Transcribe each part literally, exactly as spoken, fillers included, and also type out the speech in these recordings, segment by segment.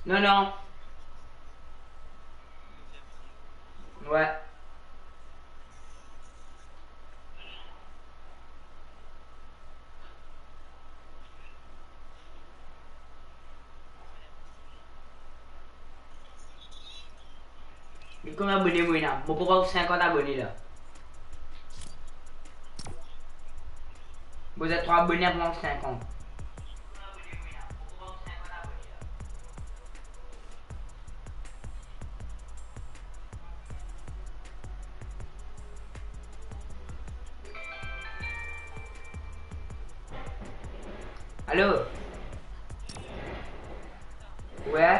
Non, non. Ouais. Li konbien abone mo ena? Mo pou pran sinkant abone la. Mo bizin trwa abone pou pran sinkant. Alo? Ouais?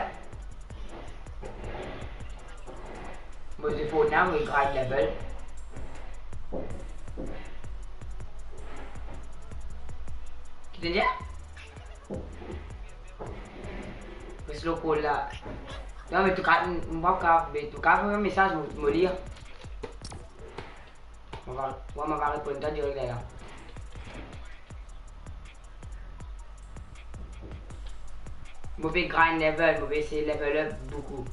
Mo zwe Fortnite, mo grind level. Ki to dir? Mo slow call la. Non, me to kav, mo pa kav, me to kav enn mesaz, mo, mo lir. Mo va, mo, mo va reponn twa direk la. Mo pe grind level, mo pe esey level up boukou.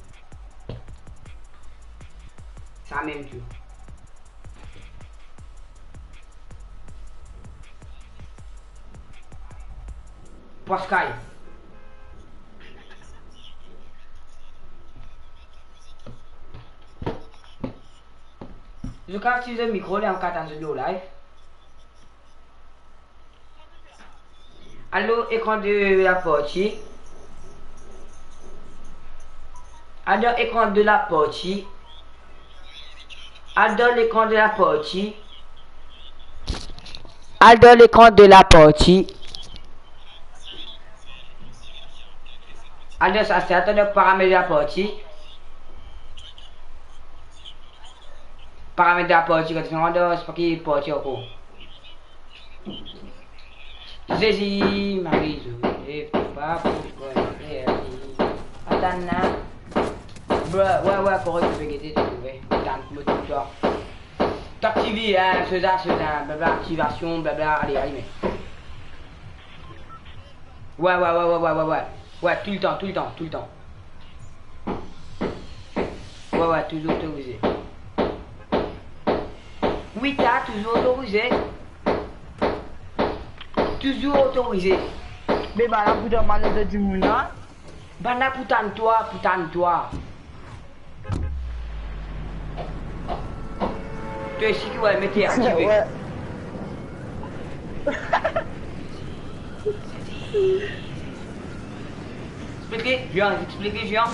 Samem tou. Pascal. Zot kav itiliz mikro la, an kav tann zot lor live. Al lor ekran de laparti. Al dan ekran de laparti. Al dan lekran de laparti. Al dan lekran de laparti. Al dan sa, se atann dan paramet de laparti. Paramet de laparti, kan to finn rant dan, se pa ki parti ankor. Zezi, Mari, Zozef, papa, pou kone. Atann la. Bro, ouais, ouais, korek, to pe gete, to trouve. Atann, mo trouv twa. Top T V, hein, seza, seza, blabla, aktivasion, blabla, ale, alime. Ouais, ouais, ouais. Ouais, toultan, toultan, toultan. Ouais, ouais, touzour otorize. Wi, ta touzour otorize. Touzour otorize. Me bann la pou tann mal lezot dimoun la. Bann la pou tann twa, pou tann twa. To osi ki, ouais, mete aktive. Ouais. Explike, Jean, explike, Jean.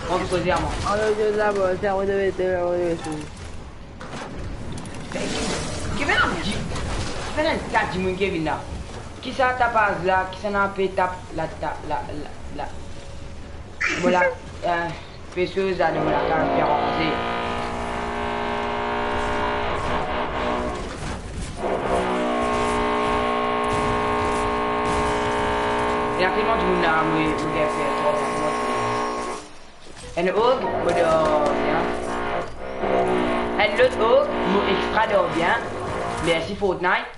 Bon, koze a mwa. Alor, je la, bon, se a mwa de mete, a mwa de mete. Ki finn ena di-, ki finn ena enn ta dimoun ki vinn la. Kisa tapaz la, kisa ena pe tap la, ta-, la, la, la. Mo la, euh, pe soz la, mo la, kan pe ranze. Ena telman dimoun la, mo, mo gagn fer tro, tro dimoun. Enn og, mo dor bien. Enn lot og, mo extra dor bien. Mersi Fortnite.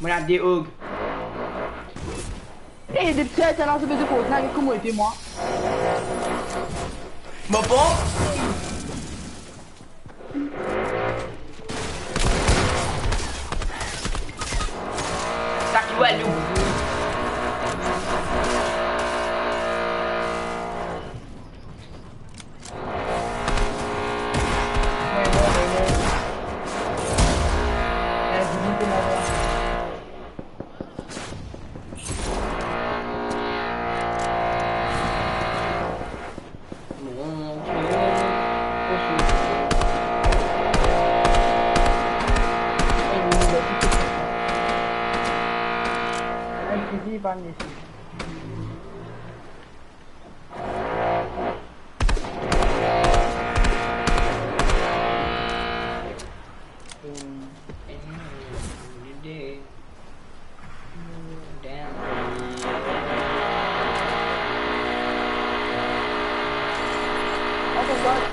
Mo ena de og. Eh, de pti Haitian la, se pe de Fortnite, kouma ete mwa? Mo bon? Sa ki, ouais, nou.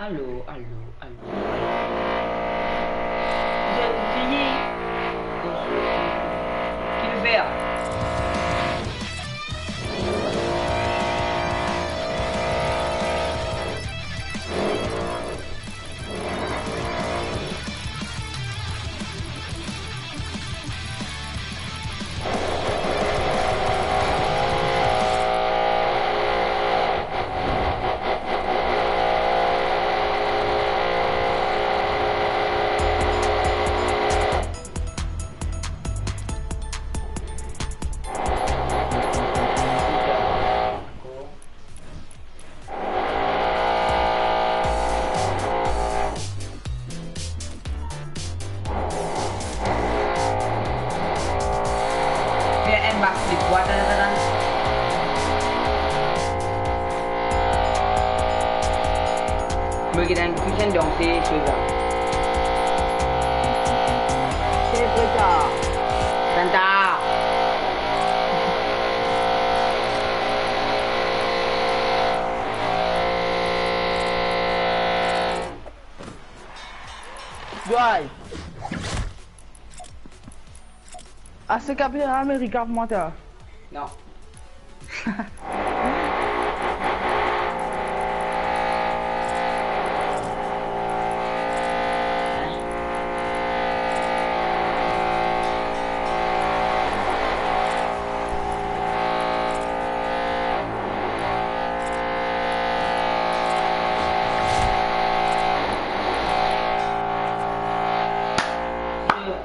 Alo, alo, alo, alo. Zot vini. Ki nou fer? Mo gagn enn kikenn dan se seza. Se Santa. Santa. Guy. Aste Captain America pou mwa ta. Non.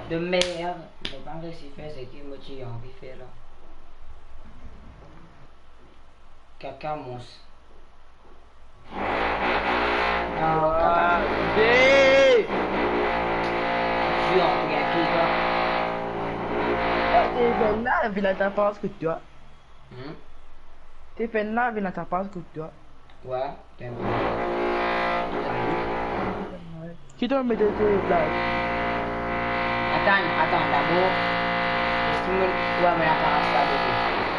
De merde. Mo pa resi fer seki mo ti anvi fer la. Kaka mons. Ah, kaka. Ti anvi gagn ki sa? Te fer lavi la ta pas kot twa. Hmm? Te fer lavi la ta pas kot twa. Wi. Ki to mete to plas? Atann, atann, dabor. Eski mo, wi, mo laparas la, bebe.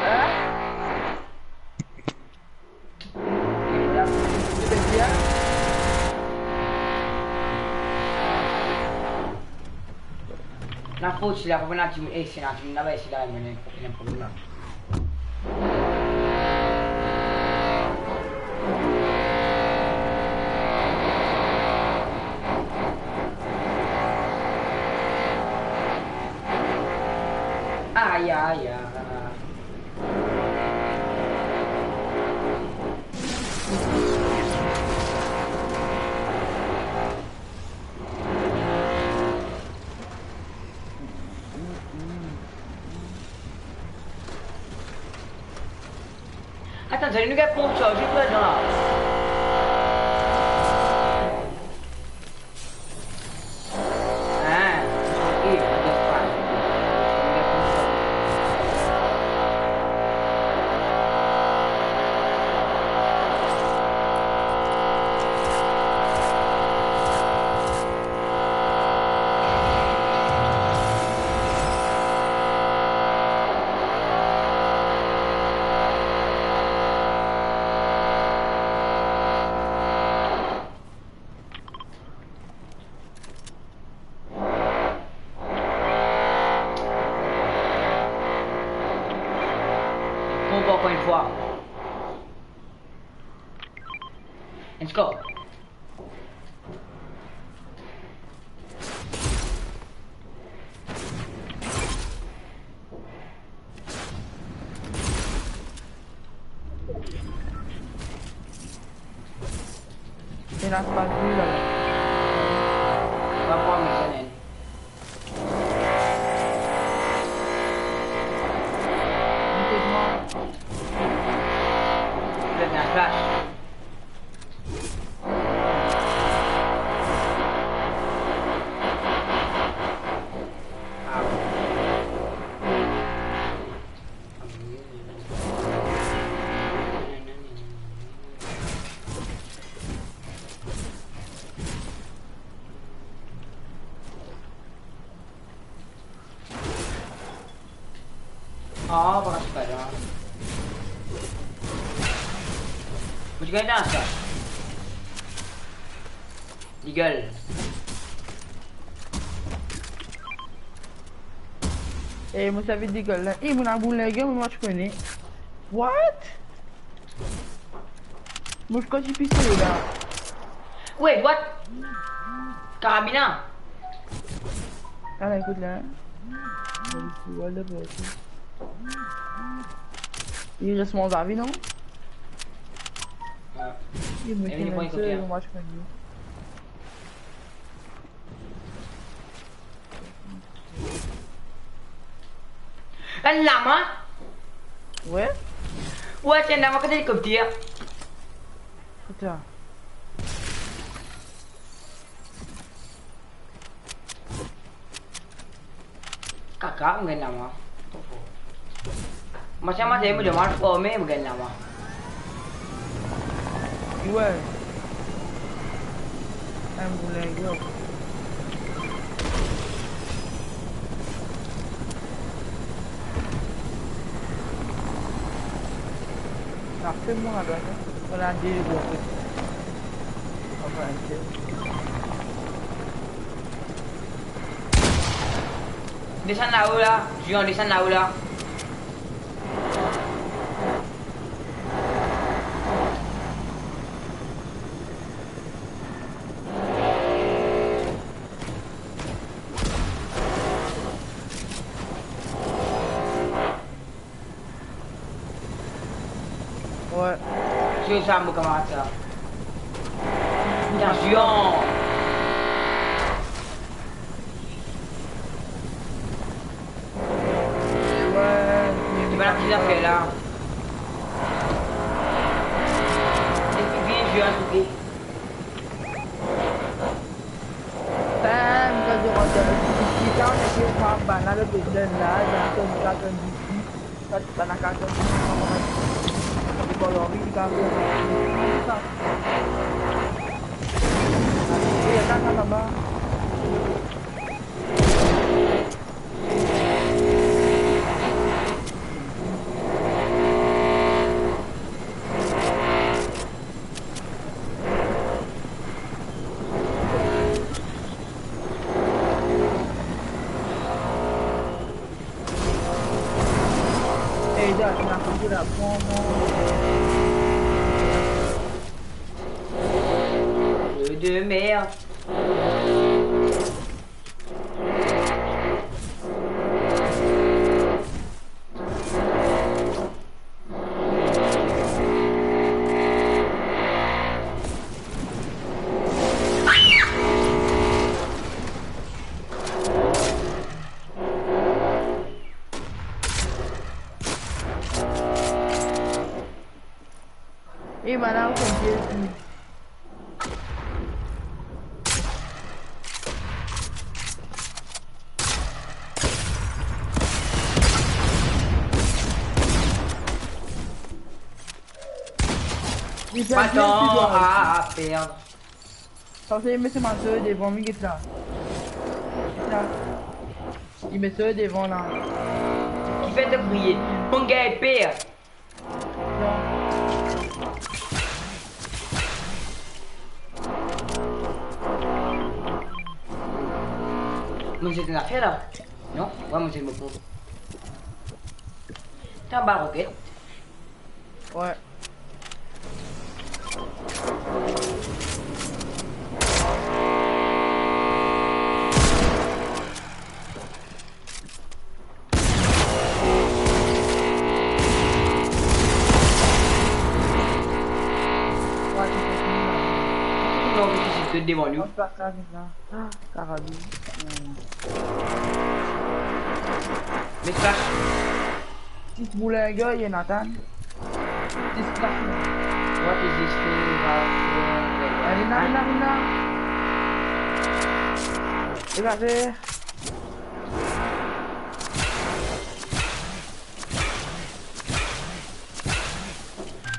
Hein? Li pe bien? Na fot si la, pa ena dimoun, eh, si ena dimoun laba, si la, mo ena, ena problem la. Ayo, ayo. Atann, sa nou gagn pon sarze pou ladan la. Ah, ok, nou gagn pa. Bon, bon, ankor enn fwa. Let's go. Ena pa de la. Pa pran mezanmi. Li pe pran. Li pe pran flash. Ah. Ah, pa kas pa la. Mo ti gagn sa. Deagle. Eh, mo servi deagle la. Eh, mo ena boul ler, mo match kone. What? Mo finn konn ti pistole la. Wait, what? Karabina? Ala, ekout la. Li res mwa zavi, non? Ah. Li mete mem sel match kone. Enn lama? Wi. Wi, ti enn lama kot elikopter. Kot sa? Kaka, mo gagn lama. Matin, matin, mo demann forme, mo gagn lama. Wi. Enn boulin gros. Sa fer mwa la, sa. Voilà, de gros. Anfin, ok. Desann lao la, Zian, desann lao la. Wi. Sir sa, mo kamarad sa. Atansion! Wi, ti bann ki zafer la. Eski vinn zwe, souple? Bam, kan zot rant dan le difikilte, on ete par bana le bezwen la, dan son karton difi, kan bana karton difi, li pa anvi, li pa anvi, sa. Li atak la, laba. Ey, dan, ena kote la, pran mwa. Jeu de merde. E madam, konpie tou. Li perdi, li perdi. Atann, a, a, perd. Sa se met so mazo devan, mi get la. Get la. Li met so devan la. Kifer to kriye? Bann gagn per. Mo zet enn zafer la. Non, wi, mo zet mo pon. T'as un bal roquette? Wi. Non, ki sit devan nou. Karabin. Met flash. Ti boulin gagn, Nathan. Ti flash. What is this thing? Vinn la, vinn la, vinn la. Degaze.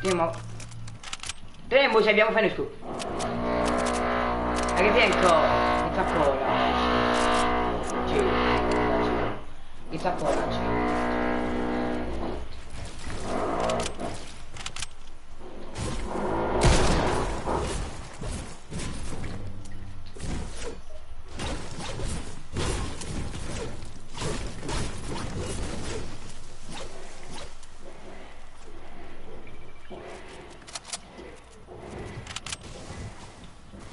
Timo. Timo, se bien, mo fer nou skou. Get sa kor, get sa kor la. Tio, tio. Get sa kor la, tio.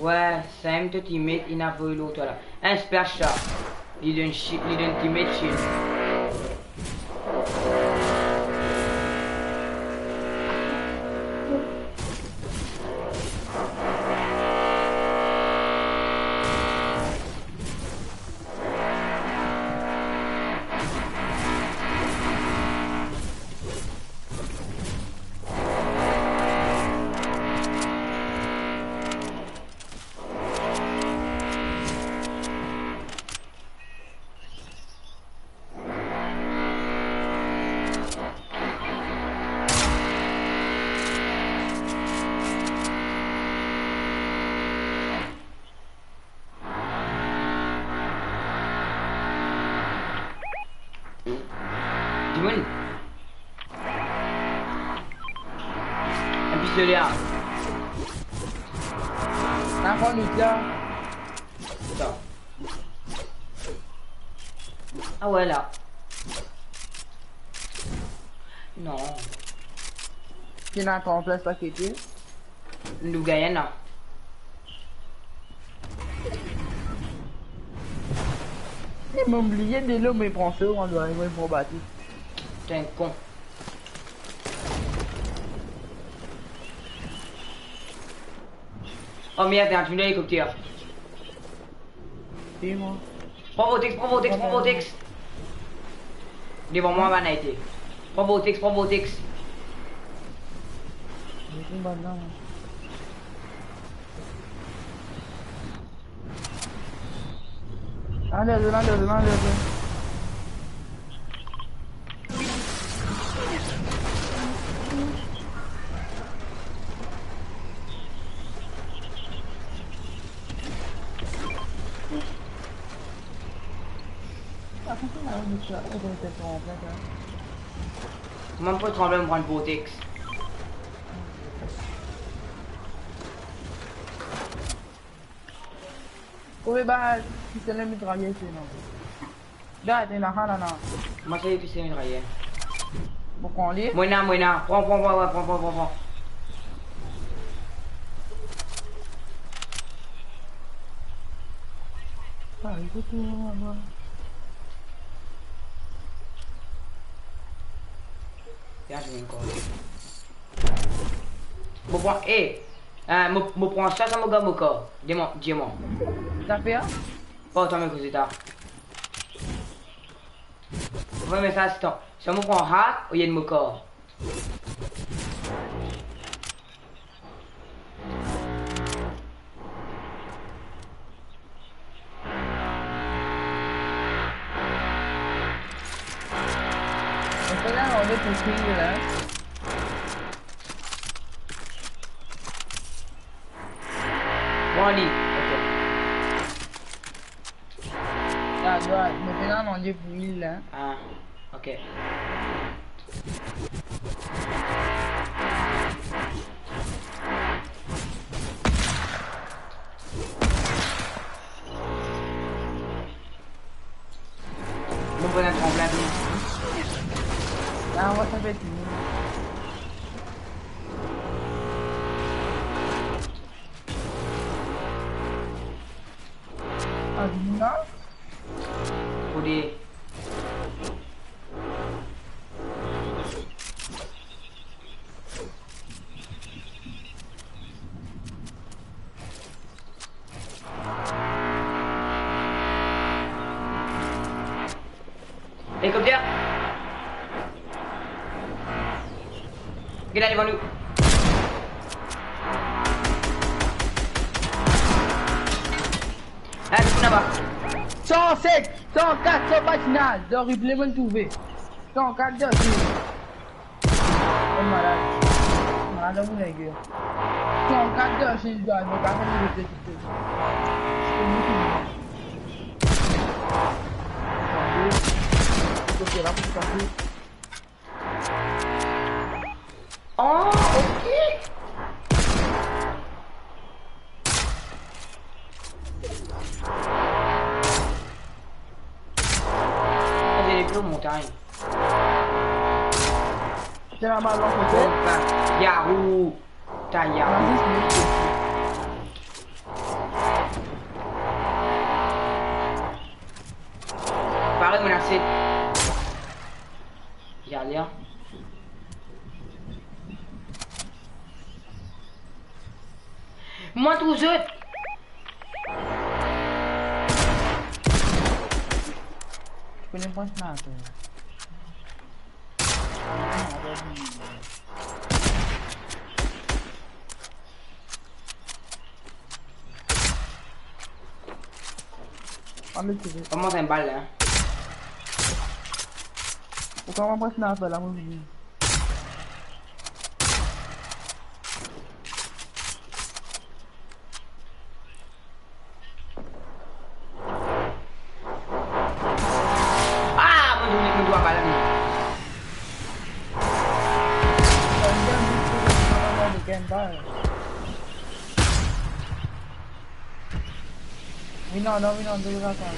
Wi, sa enn to teammate inn avoy lor twa la. Enn splash sa. Li donn shi-, li donn teammate shield. Dezole, ah. Atann, nou dir. Atann. Ah ouais, la. Non. Ki ena twa plas pa kete? Nou gagn la. E mo bliye delo, mo pran so, mo dwa, mo pran bato. T'es un con. Oh merde, t'es en train d'hélicoptère. Dis-moi. Pran vortex, pran vortex, pran vortex. Devan mwa, bann la ete. Pran vortex, pran vortex. Met enn bann la, mwa. Ale, ale, ale, ale, ale. Mwa, mo pe tranble, mo pran vortex. Konbien bal, pistolet mitrayer, se non. Gard, ena la, la, la. Mwa, se pistolet mitrayer. Pou pran li? Mwa ena, mwa ena. Pran, pran, pran, pran, pran, pran, pran. Ah, ekout, mwa, mwa. Ya, se ankor. Mo pran, eh, eh, mo, mo pran sa, sa mo gagn mo kor. Dir mwa, dir mwa. Sa fer? Pa otan me koze ta. Mo fer mesaz, atann. Sa mo pran hat, oubien mo kor. Mo pena lame pou fini la. Bon, ale, ok. Sa, dwa, mo pena lame pou fini la. Ah, ok. Bon, bon, tranble. Ah, on va s'embêter. Ah, non. Pou li. Elikopter! Get la devan nou. Ah, li laba. San sek, san kat, san matinal, dan replay mo'nn trouve. San kat dan sek. Oh, malad. Malad, mon nèg. San kat dan sek, gars, mo pa fer li rete touseul. Se li ki... Ok, la, pou sa. Oh, ok. Sa, se le pli montagn. Se la, mal, la, kote. Bon, ben, Yahoo. Ta Yahoo. Vas-y, c'est... Pare, mo lase. Yale, hein. Mo trouv zot. Ou pena pran sniper. Ann tire. Kouma sa enn bal la? Ou kouma pran sniper la, mo vini. Ah, mo donnen, mo donnen bal la. Vinn andan, vinn andan, vinn andan.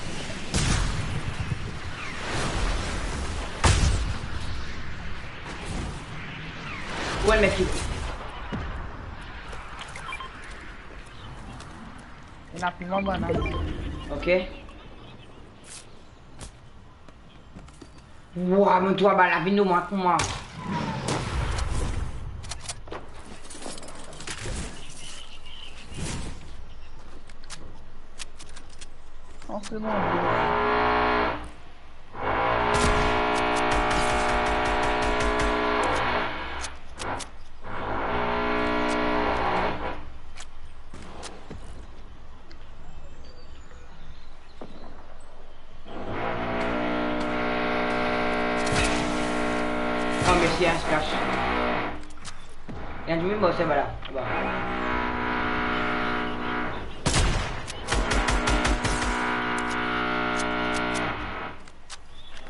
Ou enn mesi. Ena pli lwen bann la. Ok. Wa, mo trwa bal la vinn lor mwa kouma. Oh, se bon. Oh, mesi, hein, se kas. Ena dimoun, bon, se pa la. Bon.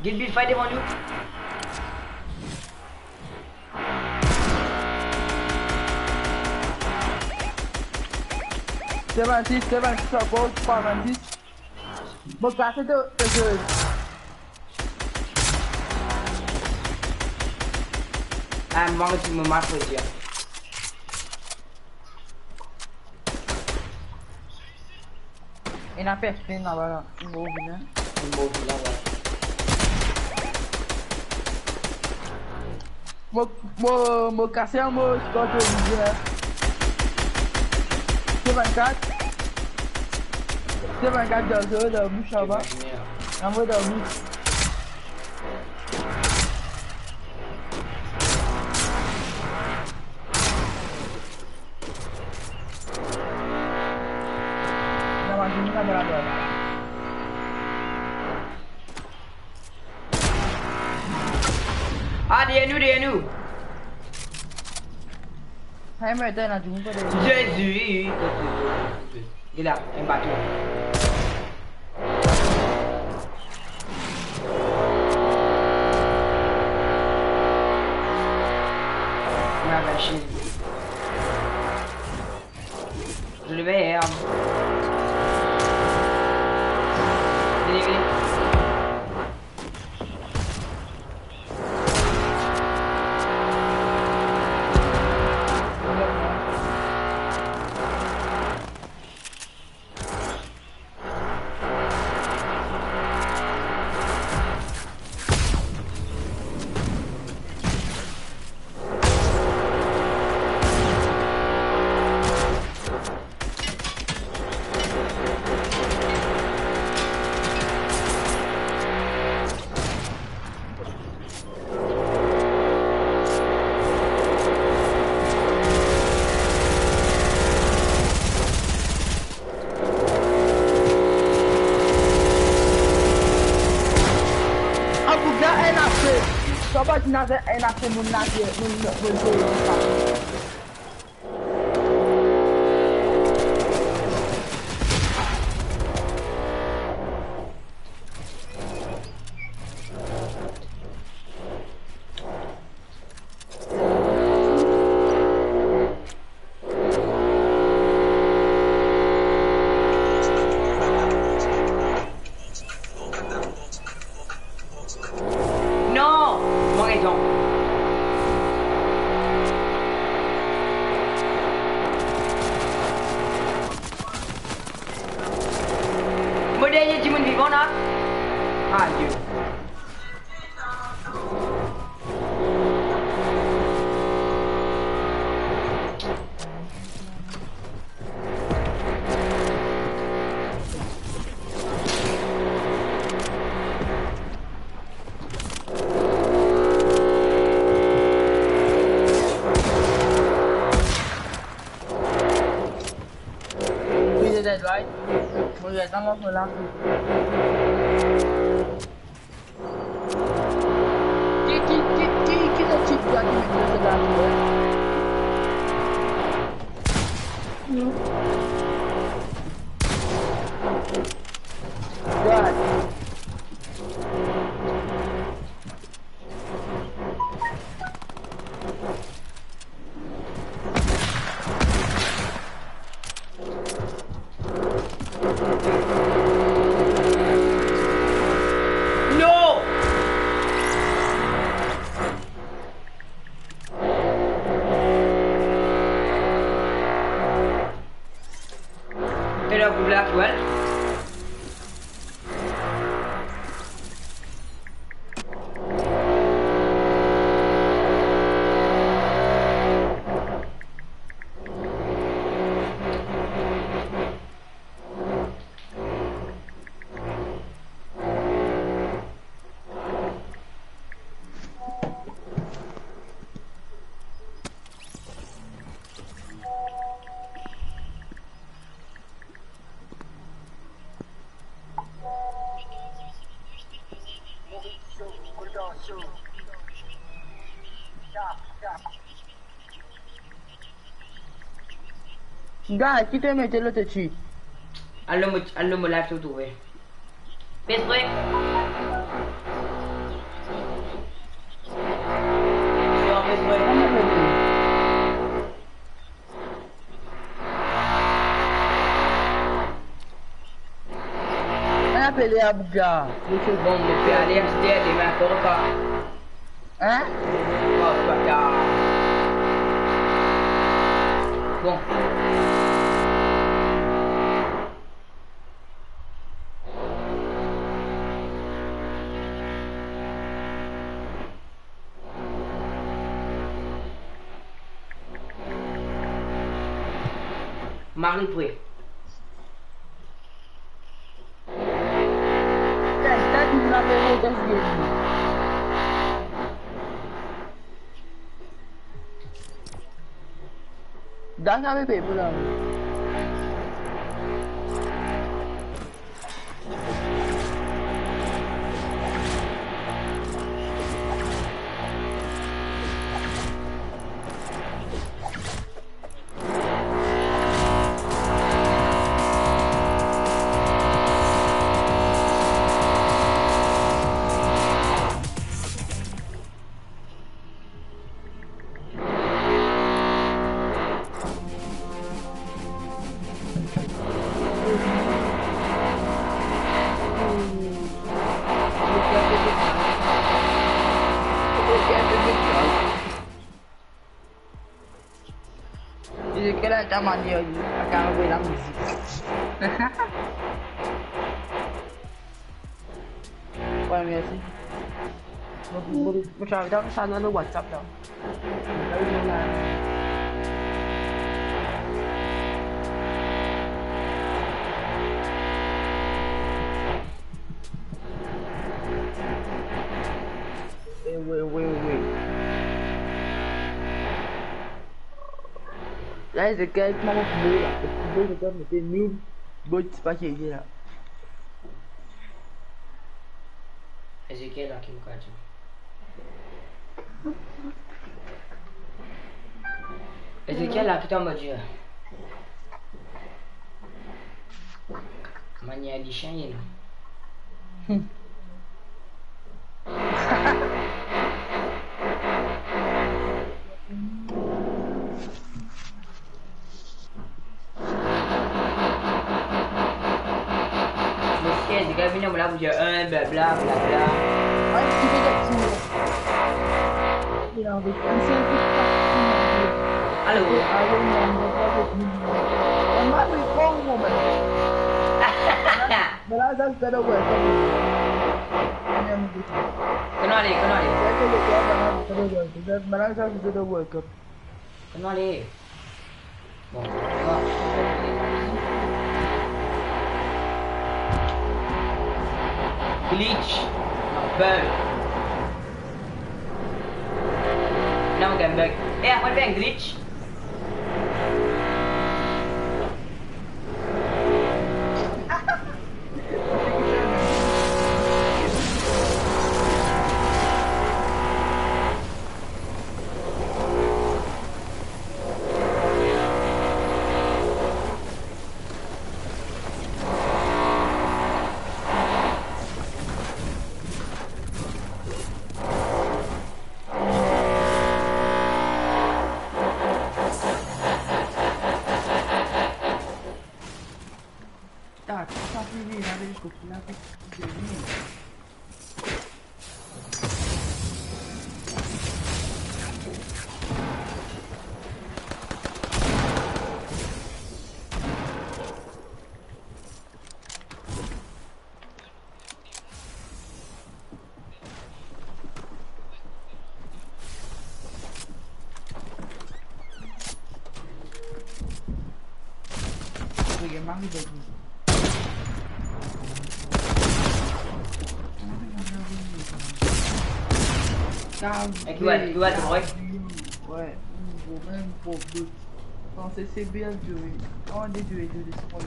Get build fire devan nou. Seventy, seventy, ankor, pa seventy. Mo kase to, to, to. Ah, mwa, ti mo mak, frè. Ena personn laba la. Mo vinn la. Mo vinn laba. Mo, mo, mo kase an mo squad vizye la. Seventy-four. Seventy-four dan zot, dan bouch laba. Anvoy dan bouch. Ah, deryer nou, deryer nou. Hey, mo ete la, dimoun pa deryer. Zezi, wi, wi, wi. Li la, enn bato. Mo al aste. Je le mets, hein. Vini, vini. Ah, boug la ena fe. Sa pa ti ena fe, ena fe moun la, moun, moun, moun, moun. Non, mo rezon. Mo deryer dimoun vivan la. Adye. Prize dead, right? Mo res dan mo la. Ki, ki, ki, ki, ki sa tit la ki met mo la? God. Well. Gars, ki to mete lot tou? Al lor mo, al lor mo live, to trouve. Pes break. Pes break. Ann apel Abga. Bon, mo pe ale aster, demin ankor pa. Hein? Oh, bata. Bon. Mari pre. Dan sa bebe pou la. Ezekiel a ta manier li, a ta anvoy lamizik. Wi, mersi. Mo, mo, mo, mo travay dan sa, dan WhatsApp la. Eh, wi, wi, wi. La, Ezekiel, kouma mo pou la? Mo pou mete mil, bon, ti pa ki la. Ezekiel, la, ki mo kapav dir? Ezekiel, la, ki to mo dir? Manier lisien, ye, non? Mesie, zis vinn la pou dir, eh, blabla, blabla. Alo? Alo, non, non, non, non. Mama, we call woman. But I just said a word. Kouma ale, kouma ale? But I just said a word. Kouma ale? Bon, bon. Glitch. Bug. Non, mo gagn bug. Eh, apre fer glitch. Tak, sa fini, lavi kot la, fini. Ek, ouais, ouais, ouais. Ouais, ou, ou mem, pauvre. Non, c'est, c'est bien de jouer. Quand on dit jouer, jouer, c'est pour le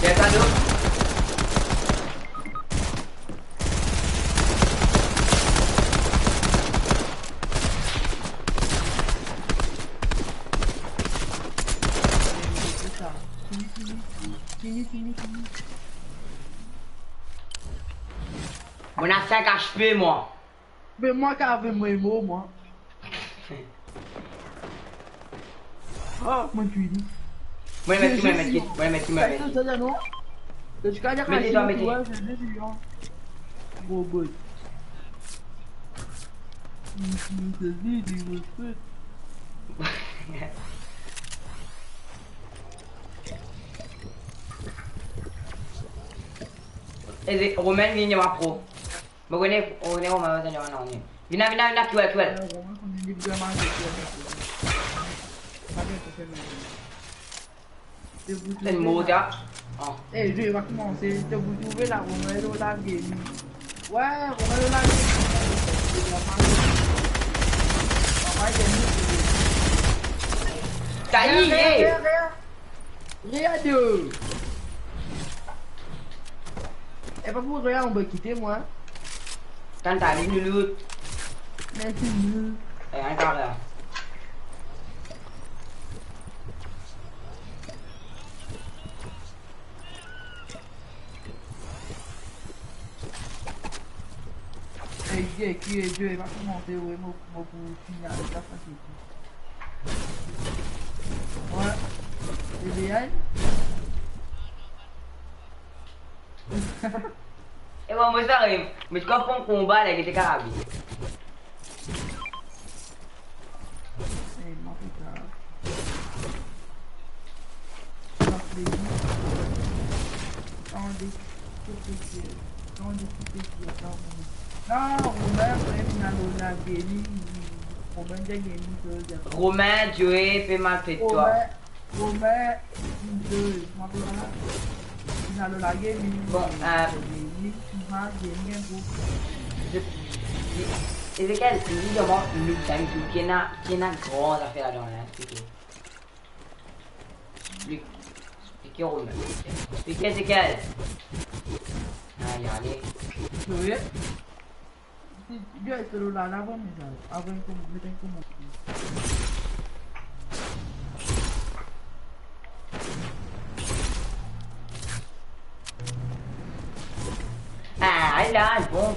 Y'a pas d'autre. Fini, fini, fini. Fini, fini, fini. Mo ena sink H P, mwa. Me mwa ki ave mo emo, mwa. Oh, mo touy li. Mo met ki, mo met ki, mo met ki, mo met ki. Sa, non? Mete, mete. Gros bot. E Romain vinn, ma pro. Mo kone, mo kone Romain, mo kone Romain, non, non. Vinn la, vinn la, vinn la, kill, kill. Enn mor, ya. Ah. Eh, jeu va koumanse. To pou trouve la, Romain, lo la, game. Ouais, Romain, lo la, game. Sa li, eh. Regarde. E pa pou regarde, on va kite mwa. Tann, tann, nou loot. Mersi, nou. E, ann kare la. E, ye, ki e, Dieu, e pa koumanse, we, mo, mo pou fini avek la, sa, se tou. Ouais. E bien. E bon, mo sa, eh, mo ti konpran konba la, ki te kapav. Eh, mo pe kapav. Tande, ki pe dir, tande, ki pe dir, tande. Non, Romain, Romain, finn al lor la, Romain, Romain, Romain, Dieu pe maltret twa. Romain, Romain, Dieu, mo pe la. Finn al lor la, Romain, bon, euh, Romain, Romain, Romain, Romain. Ezekiel, li vremem, li, li, li ena, li ena gran zafer ladan la, hein, explike. Li, explike Romain. Explike Ezekiel. Ayo, ale. Wi. Yo, eski nou la, la, bon, mezanmi. Avan nou met enn komanter. Ah, la, bon.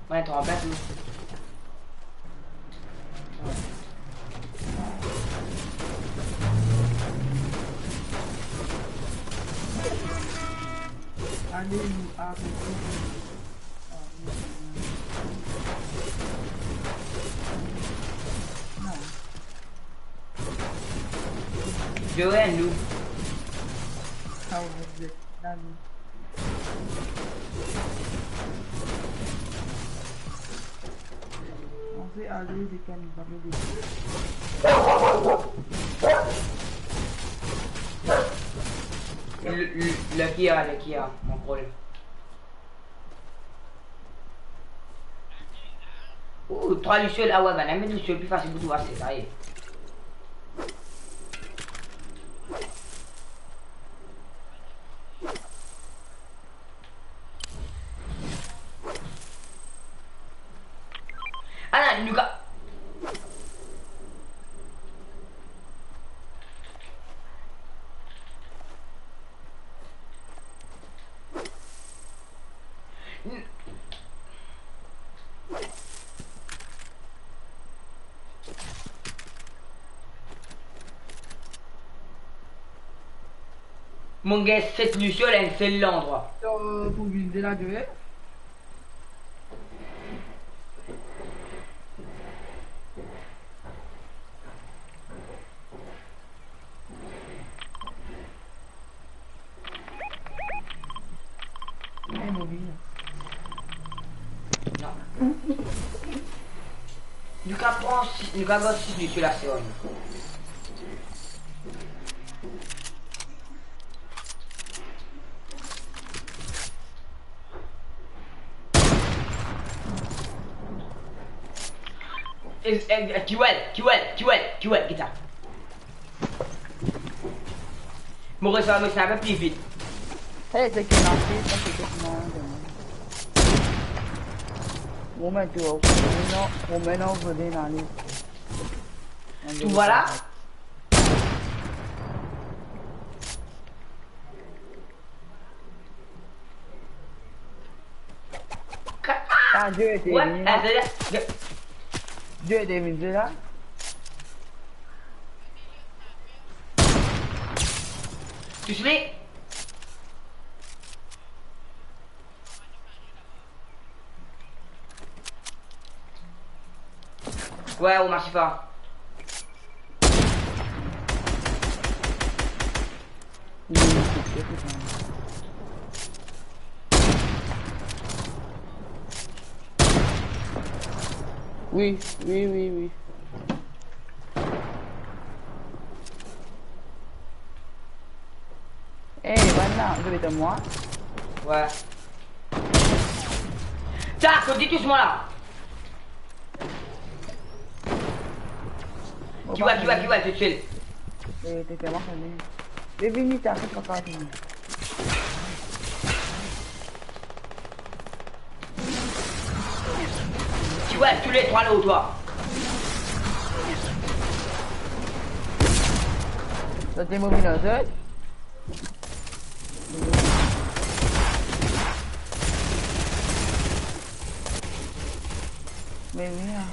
Mwa, trwa plas, non. Ale, nou avanse. Non. Joe, nou. Ah ouais, vous êtes là, nous. On fait aller des cannibales, des... Le, le, le Kia, le Kia, mon problème. Ou, trwa lisiol, ah ouais, bann la met lisiol pli fasil pou trouv, se sa, eh. Ala, nou ka... Mo gagn set lisiol enn sel landrwa. Euh, pou vinn de la de. Eh, mo vini. Non. Nou kapav pran si-, nou kapav gard si nou ti la serum. Eh, eh, eh, Kiwel, Kiwel, Kiwel, Kiwel, get sa. Mo resevwar mo sniper pli vit. Hey, se ki marke, sa se ki marke. Mo met tou, mo met, mo met anvole dan li. Tu vois là? Ah, Dieu était venu là. Dieu était venu là. Tous les. Ouais, Omar Sifa. Oui, oui, oui, oui. Eh, bann la, zot ete mwa. Ouais. Tiens, faut dire tout ce monde-là. Qui va, qui va, qui va, tout seul. Eh, t'es tellement connu. Mais vini, t'as fait papa, vini. Tu vois, tous les trois là, toi. T'as des mobiles en tête. Me wi, an.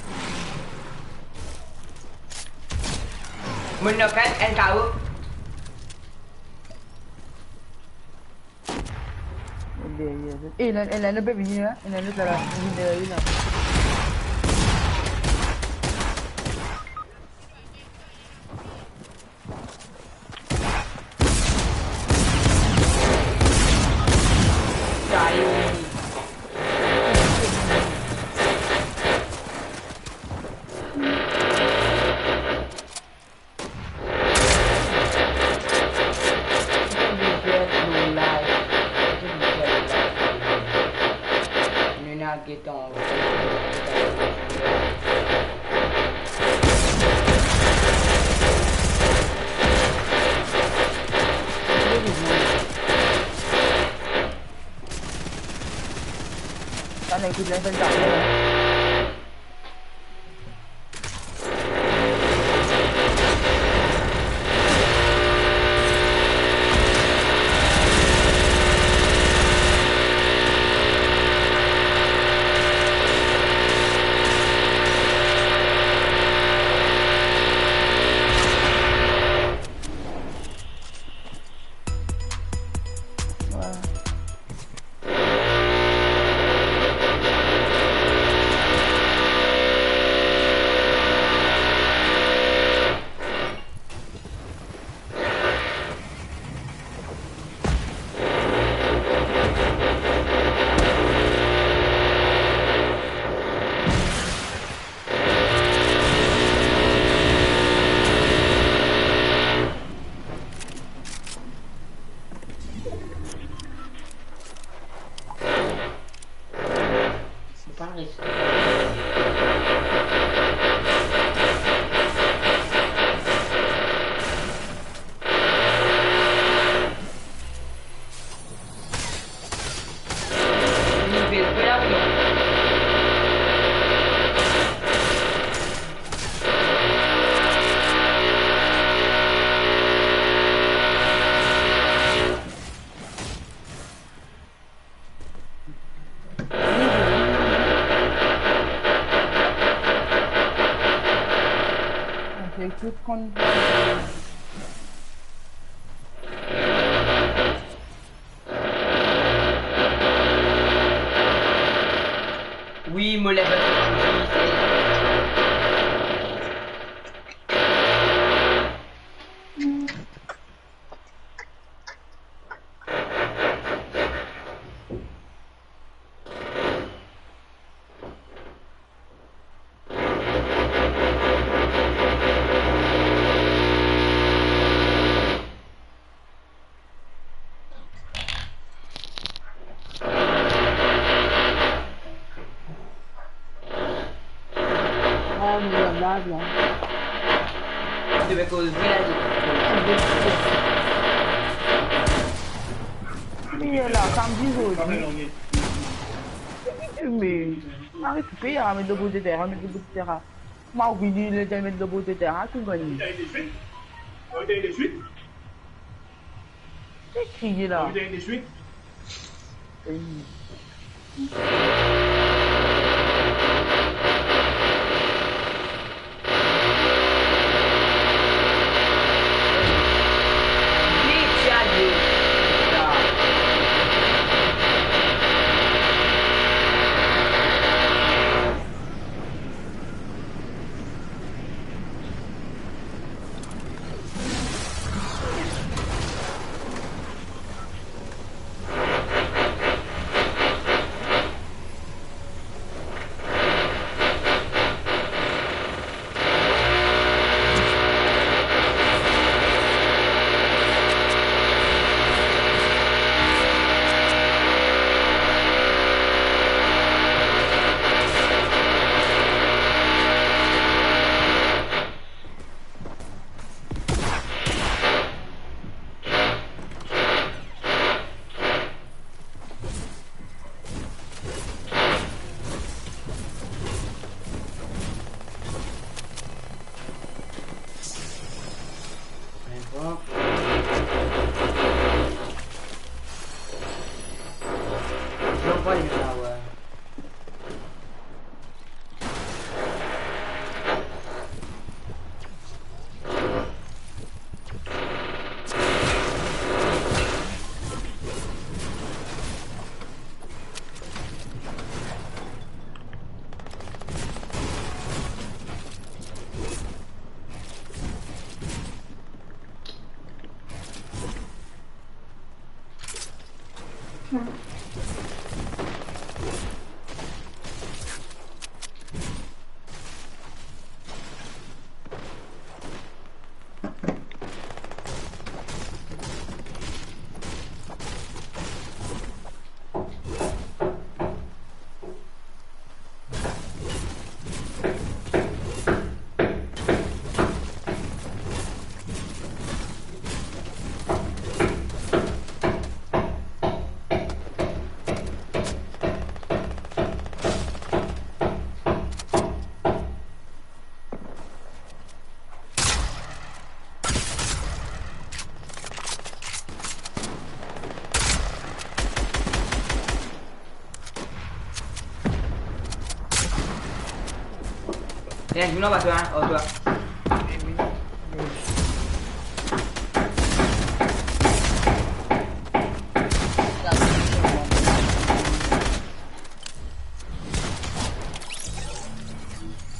Mo knock enn, enn K O. Deryer. E, ena, ena, ena pe vini la. Ena, ena pe vini la. Nou ena getan. Sa nek ki bien fer sa. Tou konn. Wi, mo level. Blague, là. Tu veux causer la vie. Li la, samdi zordi. Me, aret toufe, a, met lobor de tera, met lobor de tera. Mo vini, le, met lobor de tera, tou gagn. Ki kriye la? Ey. Eh, vinn anba twa, hein, anba twa.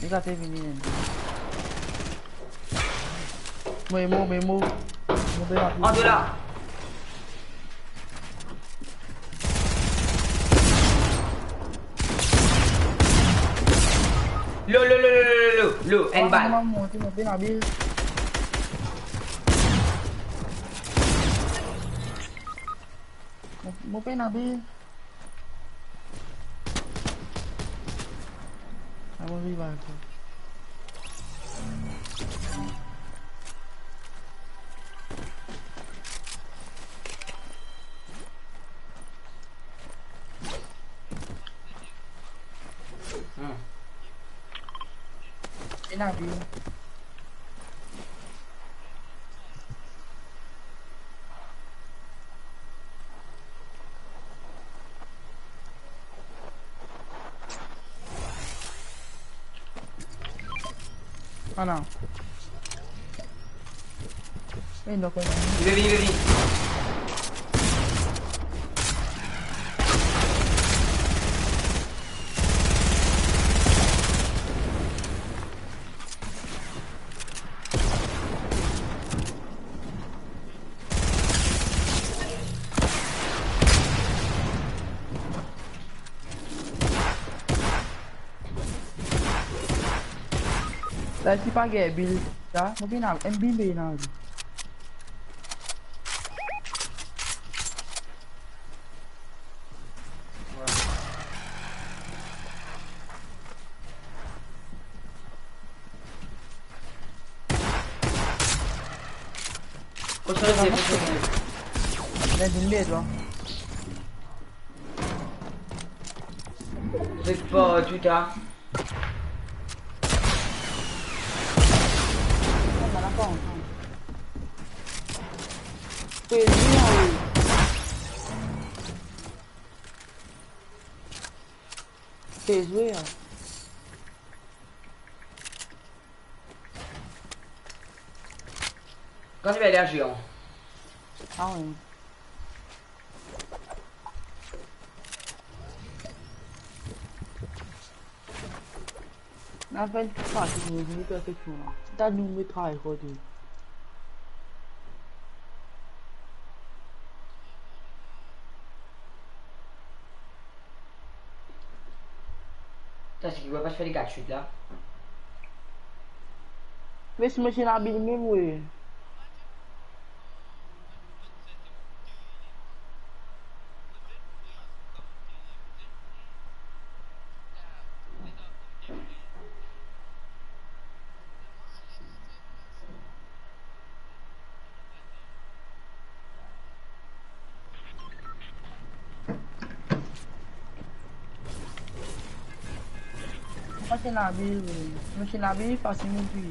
Li gate vini, hein. Mo, mo, mo, mo. Mo pe rapid. An de la. Lo, lo, lo, lo, lo, lo, lo, enn bal. Mo, mo, mo pena bil. Mo, mo pena bil. Ah, mo viv ankor. Hmm. Pena bil. Ah non. Eh, non, quand même. Li vini, li vini. La, si pa gagn bil, sa, mo pena, enn bil pena. Merde, il est là. Trik partou, ta. Fais jouer, hein. Fais jouer, hein. Kan ti pe aler zian? Ah wi. Napa enn tou parti pou nou vini perfekteman. Ta nou met travay kot li. Ta, seki ou pa fer li kat swit la? Me si mo ti ena bil mem, wi. Mo ti ena bil, wi. Mo ti ena bil, fasil mo pi.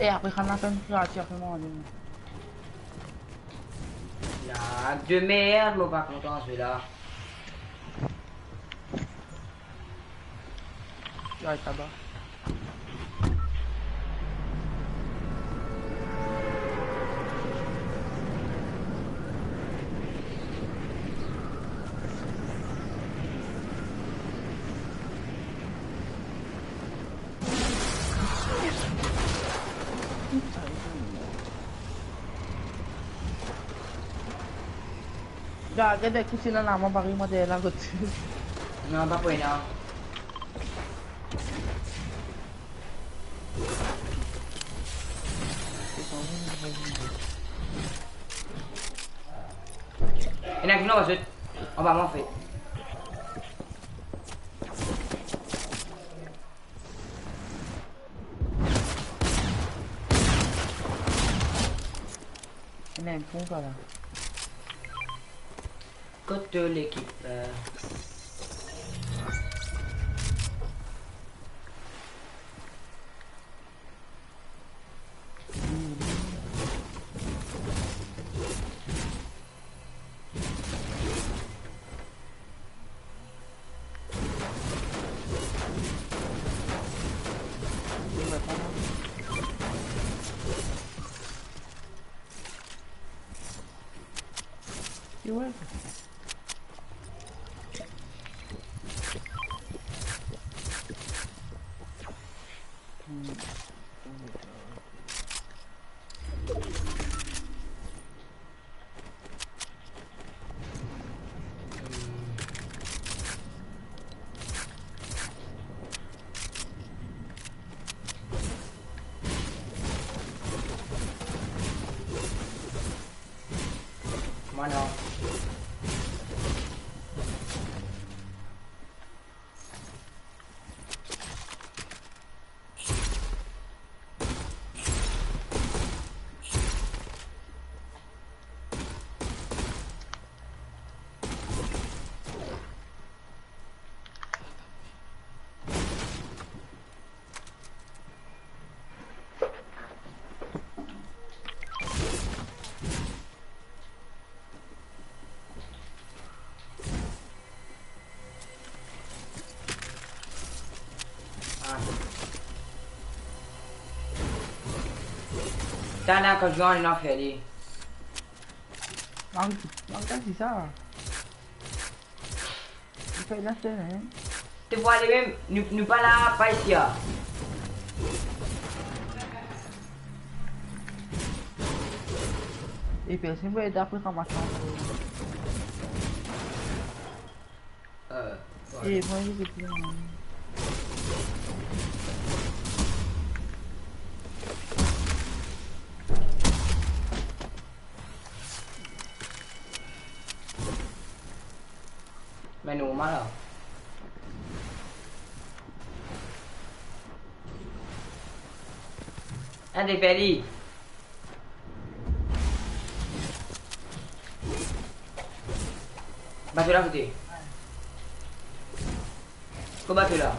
E apre, kan lapenn, ti apre mo ale. La, de merde, mo pa kontan sela. Ay, taba. Gard, gard ki ti ena lama, parey mo deryer la kot. Non, pa pou ena. Ena ki non, zot. Anba mwa, anfet. Ena enn pon par la. Kot lekip, euh, Mano. Ah. Tala, kan zwenn nou fer li. Lang, lang, kan si sa? Li fer la sel, hein? To pou ale mem, nou, nou pa la, pa isi, ah. E personn pou ed apre ramas sa. Euh, ouais. E mwa, li, se pli mwa. Me normal la. Ena de fer li. Bato la kote? Kot bato la?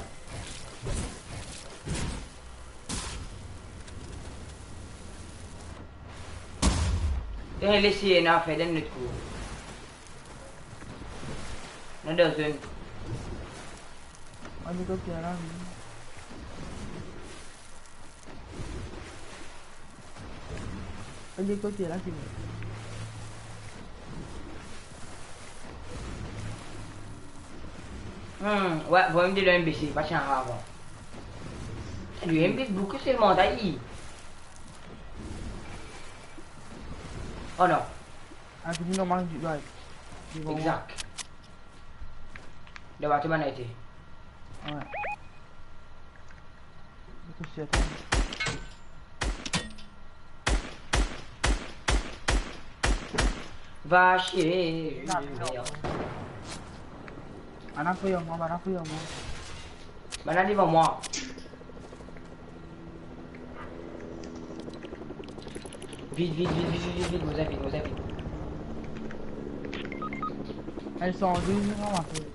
Eh, les ena fer dan lot kour. Nou dan zone. Ann kot la, wi. Ann kot la, ki bon. Hmm, wi, bon, M D de M B C, pa ti ena avan. Li M B bouke selman, ta li. Oh non. Ah, vini normal, right. Devan mwa. Exact. Devan to bann ete. Wi. Tou sek. Va chie. Non, non. Bann la fouy mwa, bann la fouy mwa. Bann la devan mwa. Vit, vit, vit, mo zet vit, mo zet vit. Enn san douz, non, ma fille.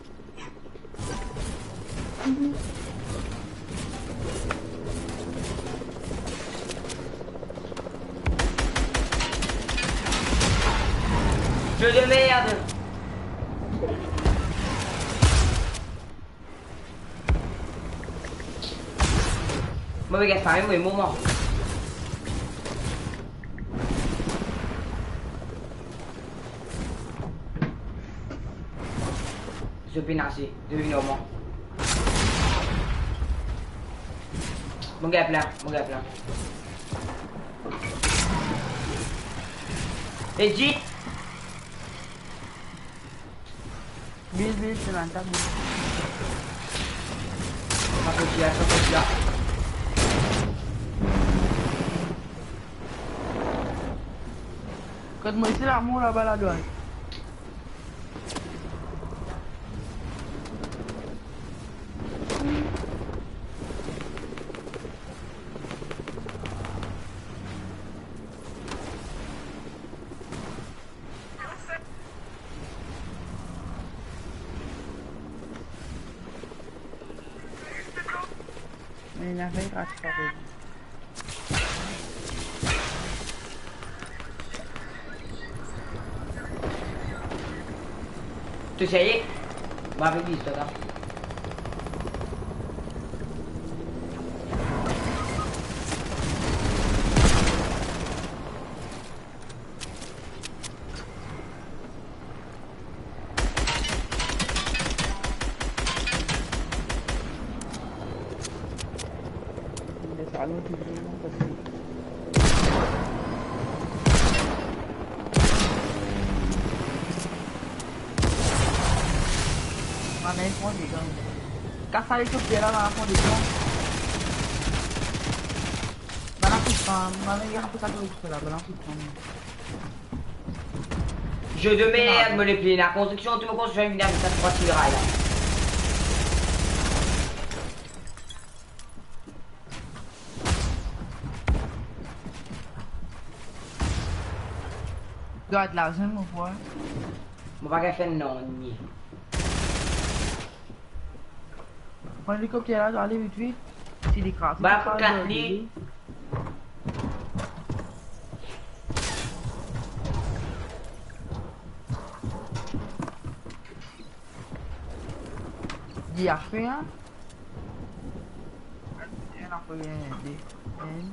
Jeu de merde. Mo pe gagn sa mem moman. Zot pena ase, zot vinn ar mwa. Mo gagn plin, mo gagn plin. Edit. Bil, bil, se la, ta bil. Sa soti la, sa soti la. Kot mo isi la, mo laba ladwat. Ena fer ras pa pe. To serye? Mo avek li, sa. Kas sa elikopter la, la fon dedan. Bann la foutan, bann la foutan, bann la foutan. Jeu de merde, mo lepli. Lakonstriksion, tou mo konstriksion, vinn avek sa trwa ti miray la. Gard la, zot mo vwa. Mo pa gagn fer nanye. Pran elikopter la, ale vit, vit. Si li kraz, ba, li kraz, klas li. Li a fer, hein? Li a fer, hein, de, hein?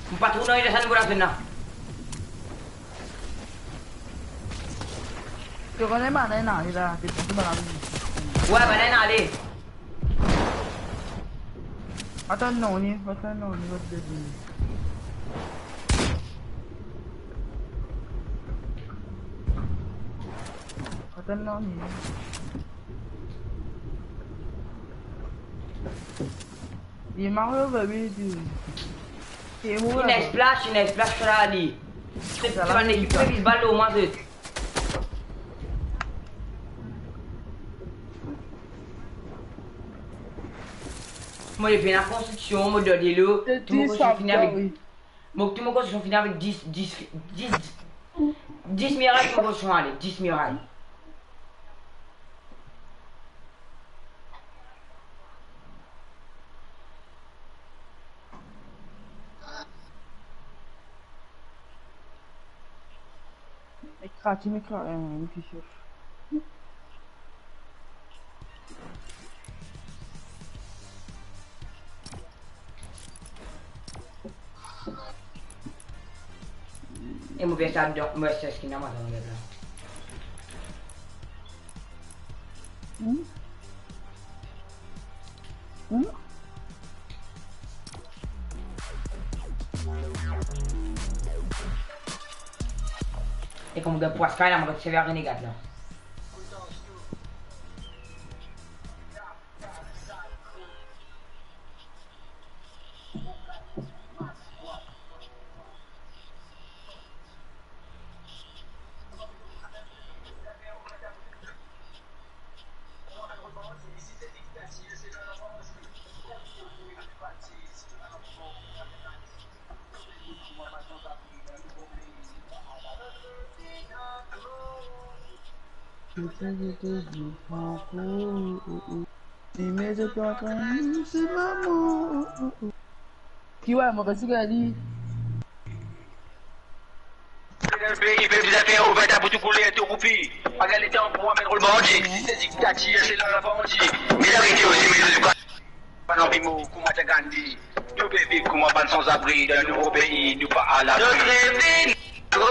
Mo pa trouv nanye dan sa nivo la zone la. To kone bann la ena ale la, to kone bann la. Wi, bann la ena ale. Atann non, ni, atann non, ni, atann non. Atann non, ni. Li mare, baby, ti. Ena splash, ena splash la, li. Se, se bann ekip ki plis bal lor mwa, se. Mo le fer ena konstriksion, mo dan delo, tou mo konstriksion fini avek, mo, tou mo konstriksion fini avek dis, dis, dis, dis miray, tou mo konstriksion ale, dis miray. Ekra, ti me ekra, eh, ki sof. E mo pe sa dan, mo ses ki ena mo dan lev la. Hmm? Hmm? E kouma gagn pwas kay la, mo pe servi a renegat la. Ki wa, mo pa ti gagn li. Pei, pei bizin fer ouvert tabou tou kouler, tou koupi. Pa gagn letan pou amenn rol bandi. Si se diktatir, se la, la bandi. Me larete osi, me zot pa, pa anvi mor kouma Gandhi. Nou pe viv kouma bann sanzabri dan nou pei, nou pa alabri. Zot revinn, oh,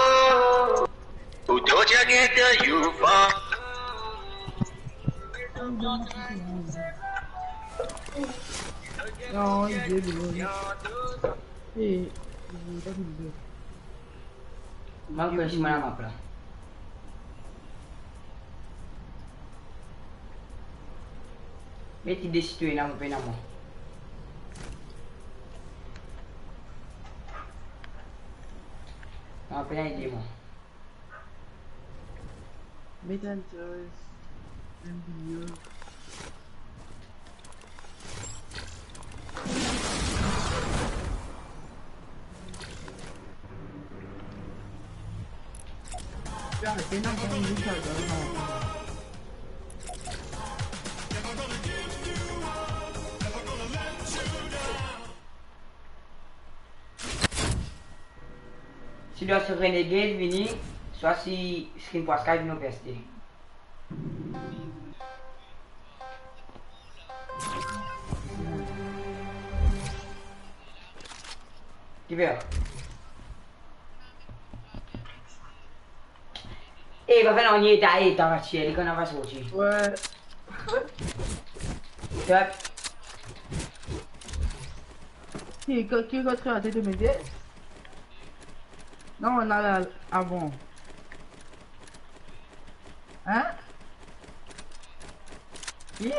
oh, oh, ti a gete, you fa. Non, il est bon. Eh, il est pas bon. Mank kwe sima lamap la. Met li desi tou ena, mo pena mwa. Mo pena ede mwa. Met enn toz, enn video. Si dwa si Renegade vini, swa si skin pwas kay vini, on pe aste. Ki fer? Eh, va fer nanye, ta, eh, ta va tir, li kan va sorti. Ouais. Top. Ki, ki, ki kot kreater to mete? Non, on a la, avan. Hein? Ki?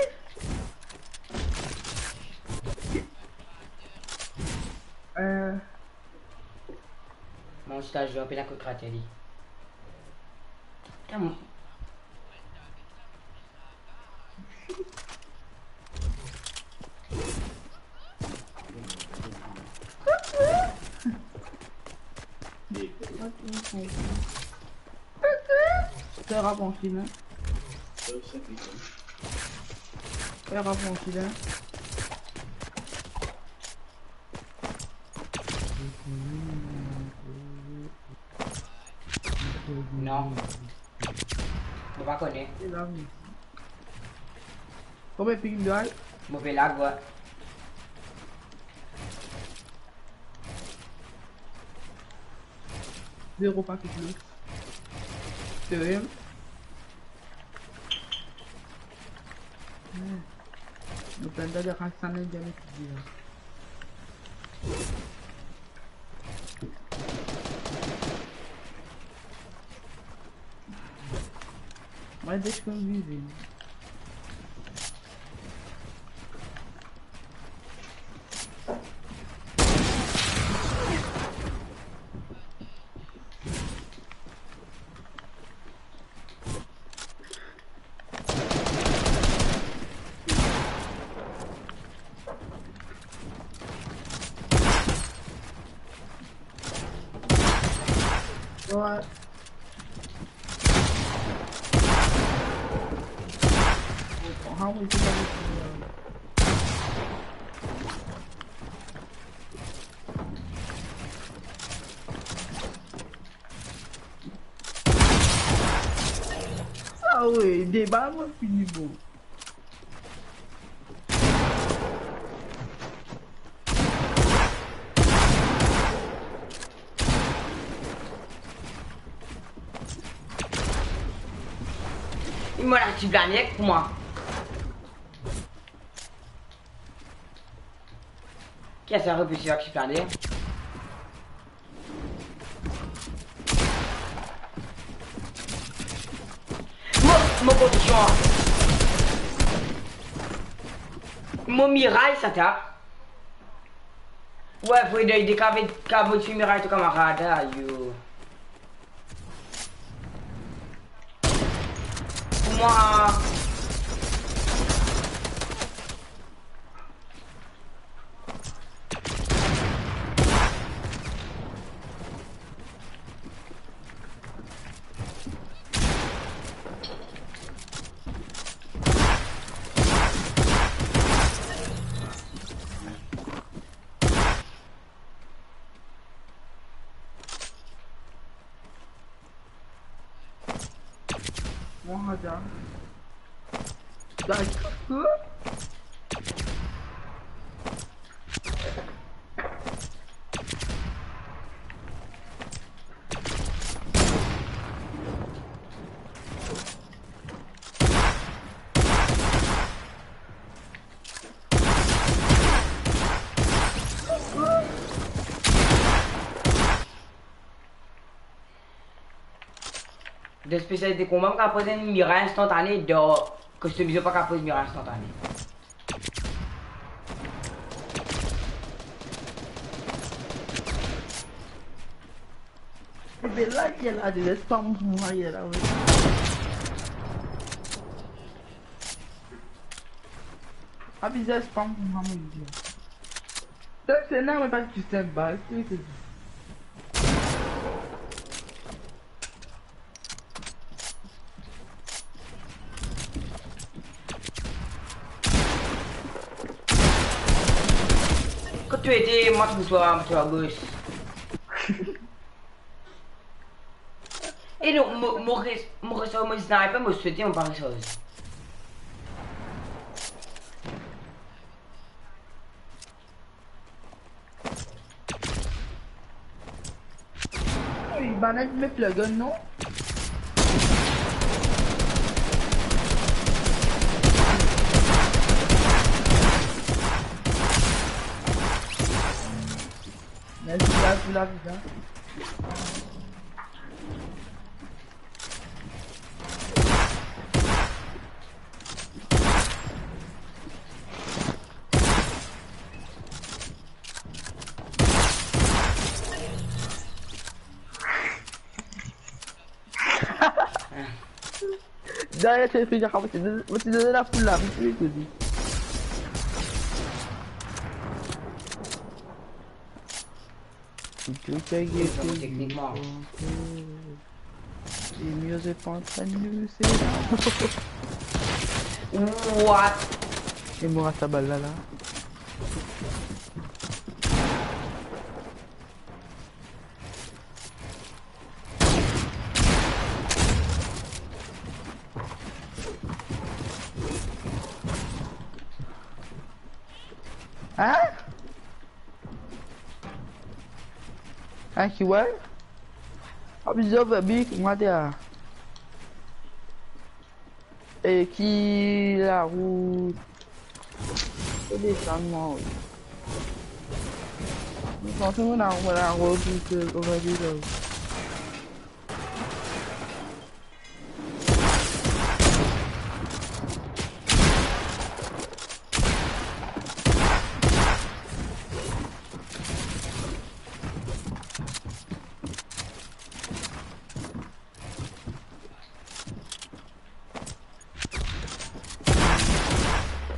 Euh. Mon staj, apel akoz krater li. Putain, mon. Peur à penser, hein. Peur à penser, hein. Non. Mo pa kone. Konbien ping li gagn? Mo pe lag, ouais. Zero pa kit li. Serye? Hmm. Nou pena de ras sa, nou gagn ki dir. Mwa, de ki mo vize. Ouais. How is it? Ah ouais, deba mwa fini, bon. Li mor, la ti blanek pou mwa. Ki sa, repese ak ti blanek? Mo, mo kondision. Mo miray sa ta. Ouais, Fredo, il décave, cave dessus miray to kamarad, ayo. Pou mwa. Mwa, da. Da, ki? Dan spesialite konba, mo kapav poz enn miray instantane, dan custom vision pa kapav poz miray instantane. Ebe la, li la, li les pa mwa, li la, wi. Abize, pa mwa, mo dir. Se, se normal, pa ki se bal, ki se Kot to ete, mwa, to swa, to agos. E non, mo, mo res-, mo resov, mo sniper, mo swete, mo pa resov. Ey, bann-la met lagun, non? Mersi, gaz, pou lavi, hein. Deryer, se fini, mo ti donn, mo ti donn lafoul la, mo ti donn. Teknikman. E mieux est pas entraîné, c'est là. What? E mor a sa bal la, la. Hein? Hein, ki, ouais? Abize, big, mwa, de a. E ki larout? Fo desann mwa, wi. Mo panse mo larout, larout, ki, ki, ki, ki,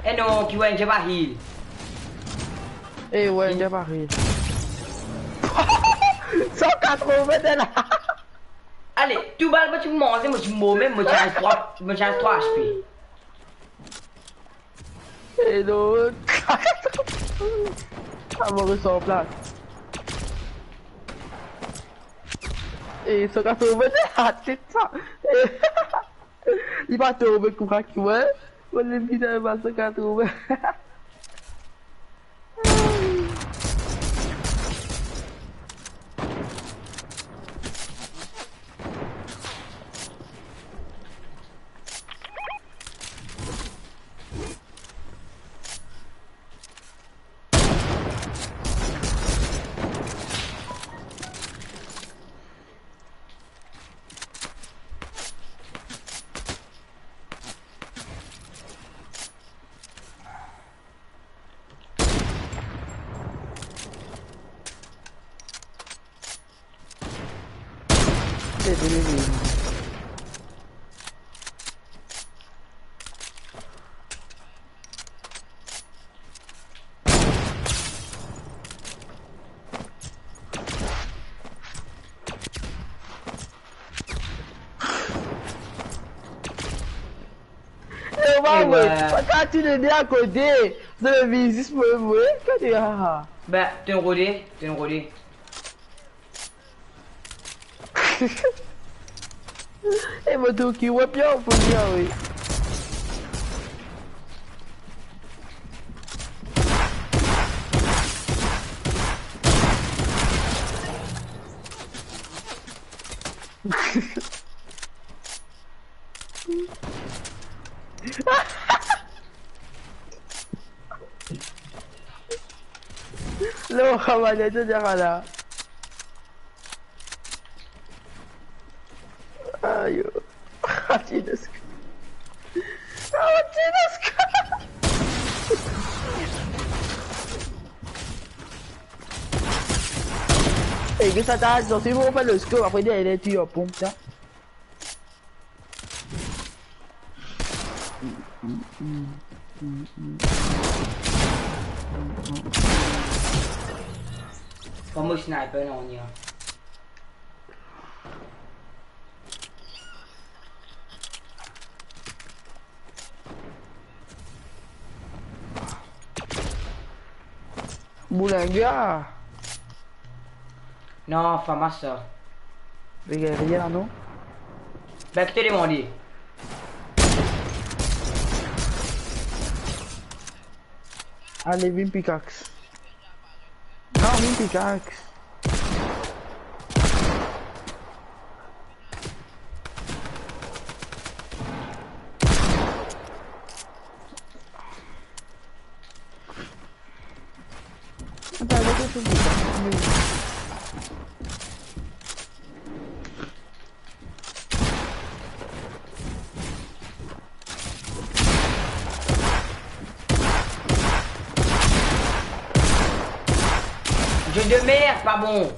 E non, ki, ouais, N J pa heal. E ouais, N J pa heal. San katrovin de la. Tou bal, mo ti manze, mo ti mor mem, mo ti al trwa, mo ti al trwa H P. E non. Ah, mo resanplas. E so katrevin, atet sa. Li pa tonbe kouma ki mwa. Mo le bizin bal so katrevin. Yo, pa vre. Ewa. Pa ka tou le de akote. Zot le vinn zis mo, mo, gade, ah. Be, to inn rode, to inn rode. E mo tou ki, we, pia, pou li, ah, wi. Lo, kamarad, to dir la. Ayo. Ati, let's go. Ati, let's go. E, ki sa ta, si mo fer le scope, apre deryer, ti yo ponp sa. Kouma sniper, non, ya. Boulanga. Non, FAMAS sa. Regarde, non? Ben, ki to demande? Ale, vinn pickaxe. Non, vinn pickaxe. Atann, atann, atann. Jeu de merde, pa bon.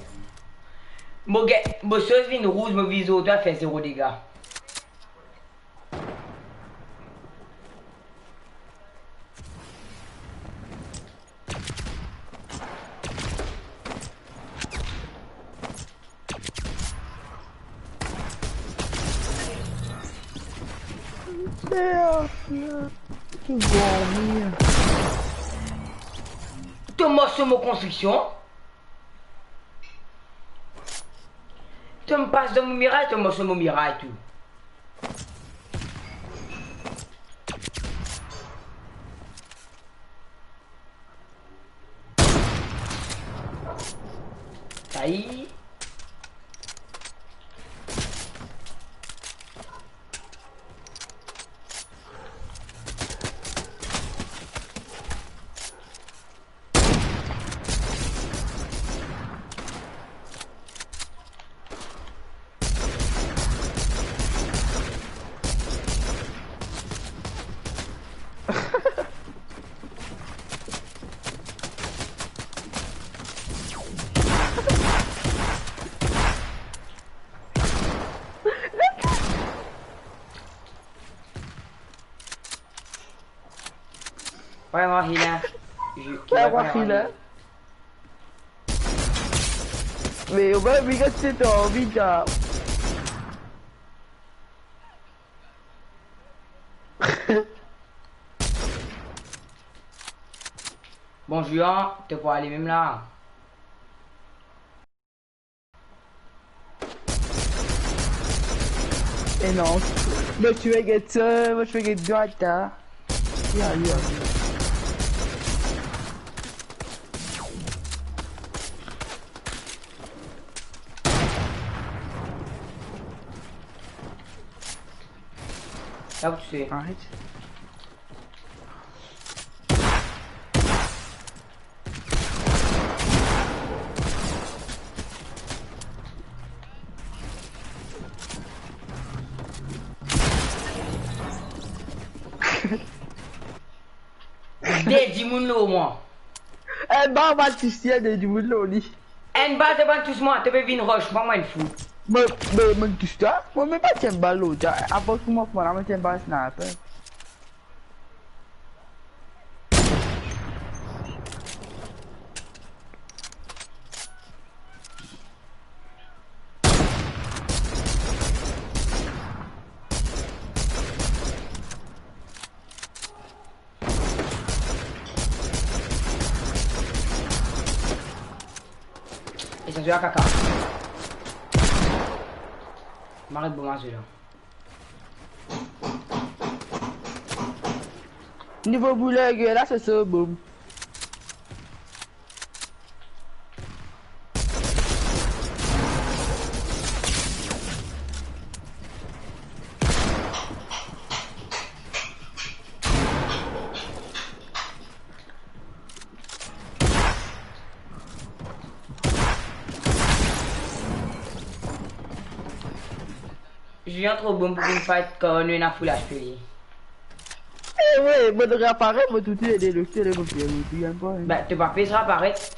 Mo ge-, mo soz vinn rouz, mo viz oto, fer zero dega. To mars lor mo konstriksion. To pas dan mo miray, to mars lor mo miray tou. Aïe. Prepar healer. Je, ki va prepar healer. Me, ou pa oubli ki ti to anvi, gars. Bon, Juan, to pou ale mem la. E non. Mo ti get sa, mo ti get dwat la. Ya, ya, ya. La pou touser. Aret. De dimoun lor mwa. Enn bal pa tous li, de dimoun lor li. Enn bal to pa tous mwa, to pe vinn rush mwa, mwa enn fou. Mo, mo, mo tous twa. Mo mem pa tir bal lor twa. Apar ki mo, mo la, mo tir bal sniper. E sa zwe a kaka. Maret bon, ma zwe la. Nivo boule, la, se so, boum. Juan tro bon pou vinn fight kan nou ena full H P li. Eh oui, mo reparet, mo touti ede lo sel, mo pe gagn pwa. Ben, to pa pe reparet.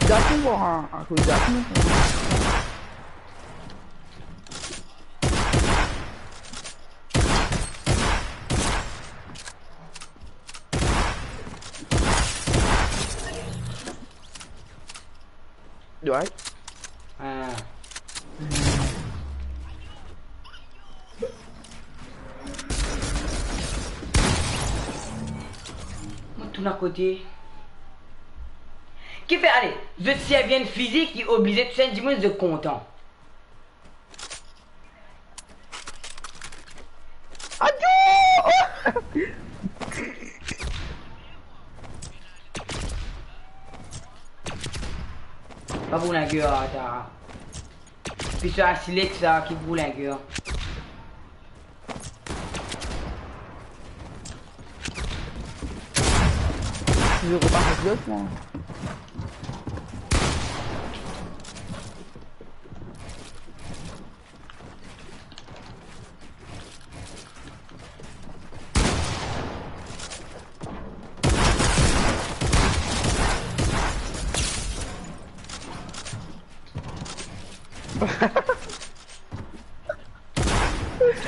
Zak mor, hein, akoz Zak mor. Ouais. Ah. Mo tourn akote. Kifer, ale, zot servi enn fizi ki oblize tous enn dimoun, zot kontan. Adio! Pa pou lager, ata. Pi sa silex sa ki pou lager. Zot pa fek lot, mwa.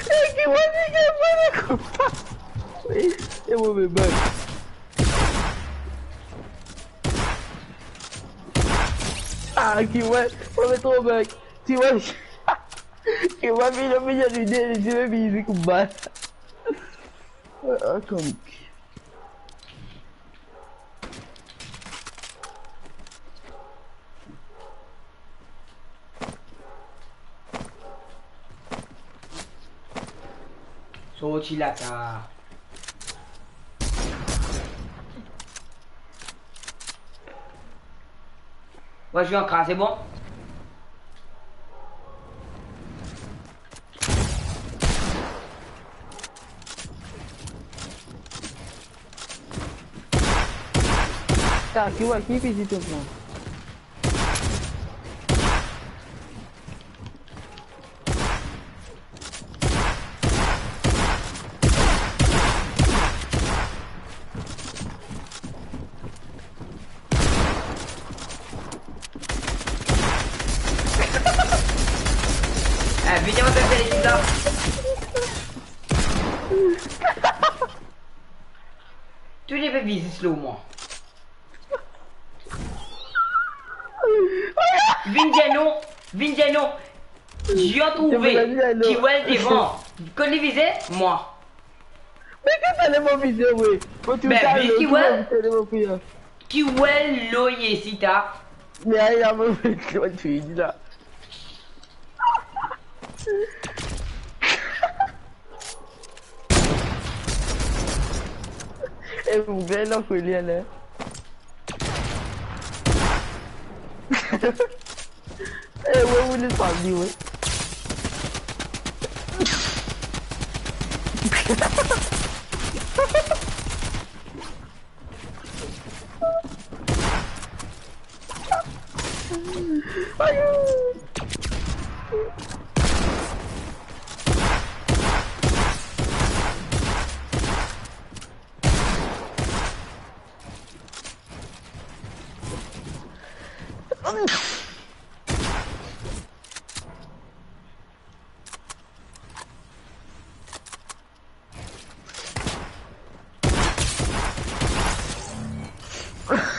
Eh, ki mwa, ki mwa, ki mwa. Eh, eh, mo pe bug. Ah, ki mwa, mo pe tro bug. Ki mwa, ki mwa, vinn, vinn, vinn, vinn, vinn, vinn, vinn, vinn. Ah, kom. Sorti la, ta. Wa zwe ankor, se bon? Ta, ki, wa, ki fizi to pran? Eh, vinn, on va faire l'équipe là. Vize lor mwa. Vinn dir non, vinn dir non. Dieu trouvé, ki wel devan. Kot li vize? Mwa. Me ki tale mo vize, wi. Mo tou... Ben, sa, vi ki wel. Ki wel lor isi ta. Me ay, la, mo, mo, mo, la. E, mo gagn lanfoli la. E, we, we, li fami, we.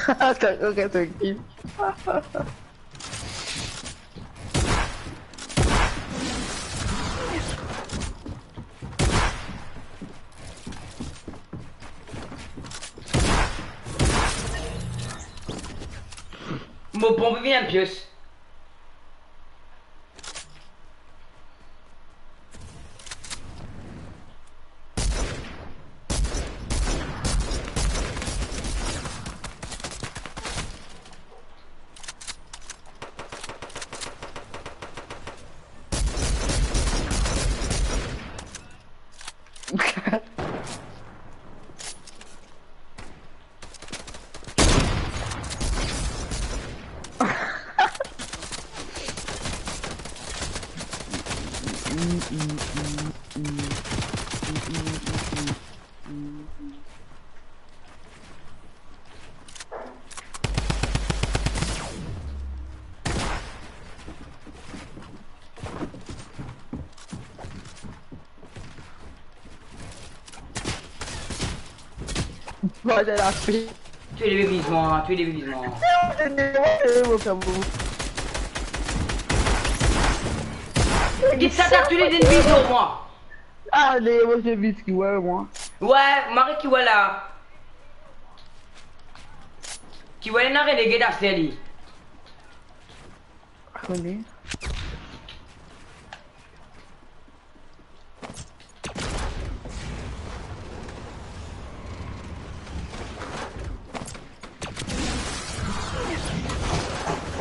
Atann, ok, trankil. Mo ponp vinn enn pies. Vwala, lape. Tue li, viz mwa, tue li, viz mwa. Get sa, ta tue li, viz mwa. Ale, mo se viz ki wel mwa. We, mari ki wel la. Ki wel ena renegade aster li. Kone.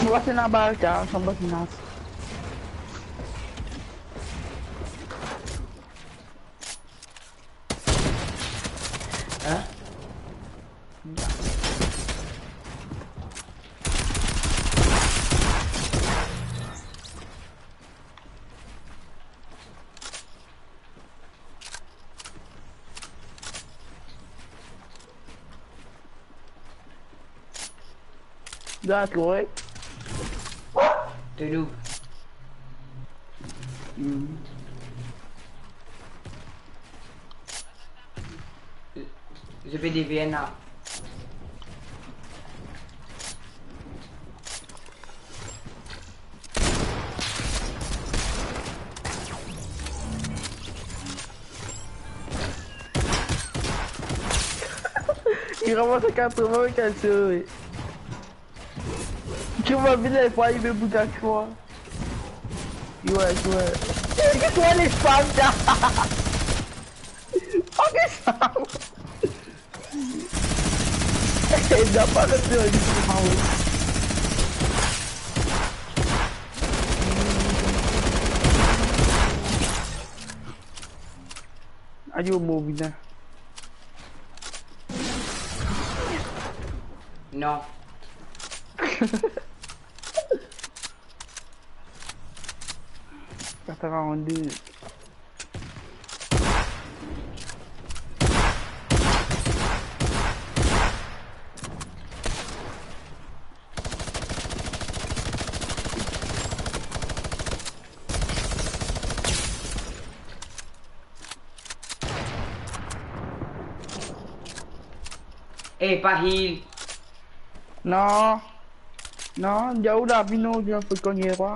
Mo pase ena bal ta, sanba ki nas. Hein? That's right. Toulouse. Mhm. Je vais devenir là. Li ranmas katrevin kalsio, wi. Ki va vinn la, fwa li be bout ak twa. Yo, yo. Ki twa les femmes, ta? Ok, sa. Ena pa lot, wi. Ayo, mo vinn. Non. Quatre-vingt-deux. Eh, pa heal. Non. Non, dia ou la, vinn nou, vinn nou, fo kogne rwa.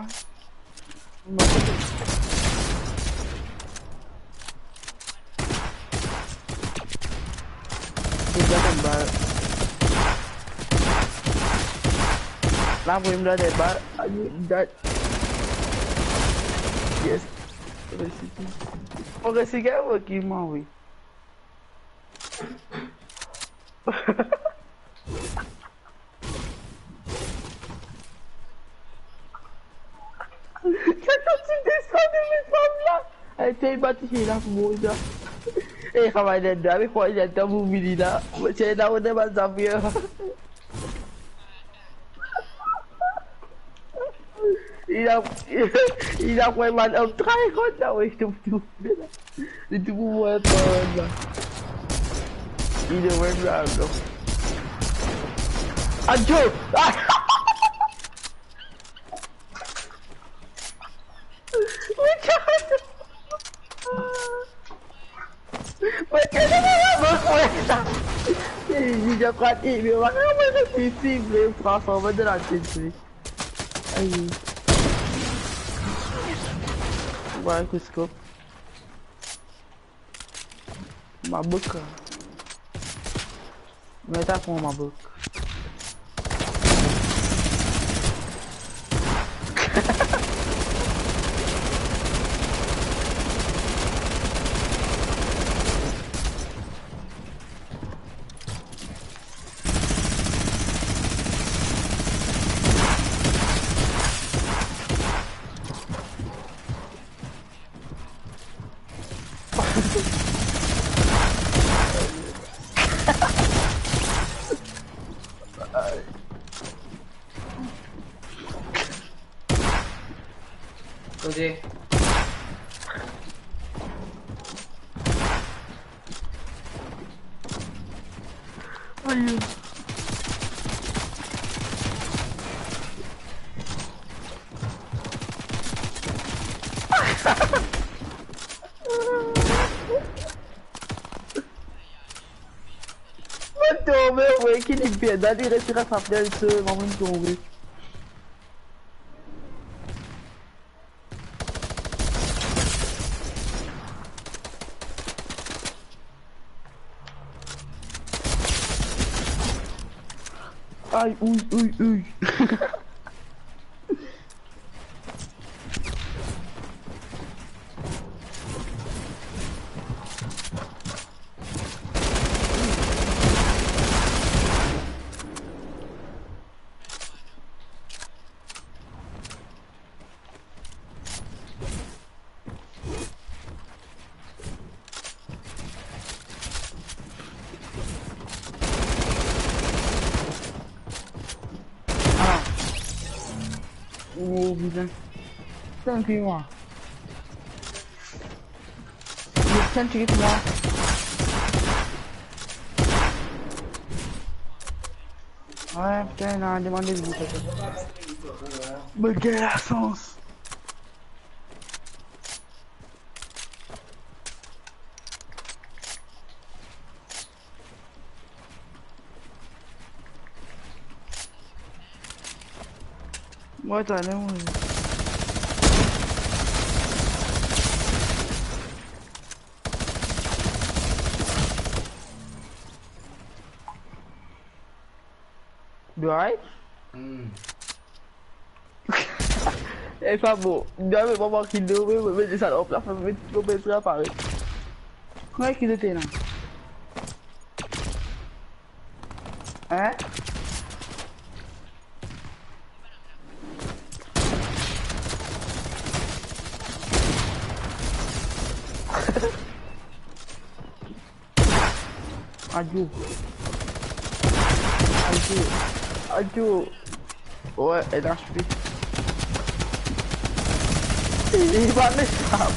Deja konn bal. La, voye mwa de bal. Ayo, dat. Yes. Resi. Mo resi gagn, ok, mwa, wi. Sa konn ti desann de met fam la. Ay, te bati fey la pou mor sa. Eh, travay dan, dan, me fwa li dan pou vini la. Mo ti la, mo dan bann zafir. Il a, il a vraiment un très grand, ah oui, je te dis. Li tou pou mwa, pa la. Li de mem la, non. Adio! Ah! Li ti pran, li, li va transforme dan latet, li. Ayo. Vwala, kout scope. Maboka. Met sa pou maboka. Kote? Ayo. Mo tonbe, wey, ki li bien, dan li resi ratrap li, so, mo tonbe. Ay, ouy, ouy, ouy. Ah. Oh, putain. Putain, puis moi. Putain, tu es moi. Ouais, putain, non, demande de vous. Mais quelle chance. Mwa, talè, mwa. Dwa? Hmm. E pa bon. Dwa, me mama ki dor, me, me, me, sa, hop la, me, me, me, me, apare. Kouma ki zot ete la? Hein? Adio. Adio. Adio. Ouais, elle a achevé. Il va me frapper.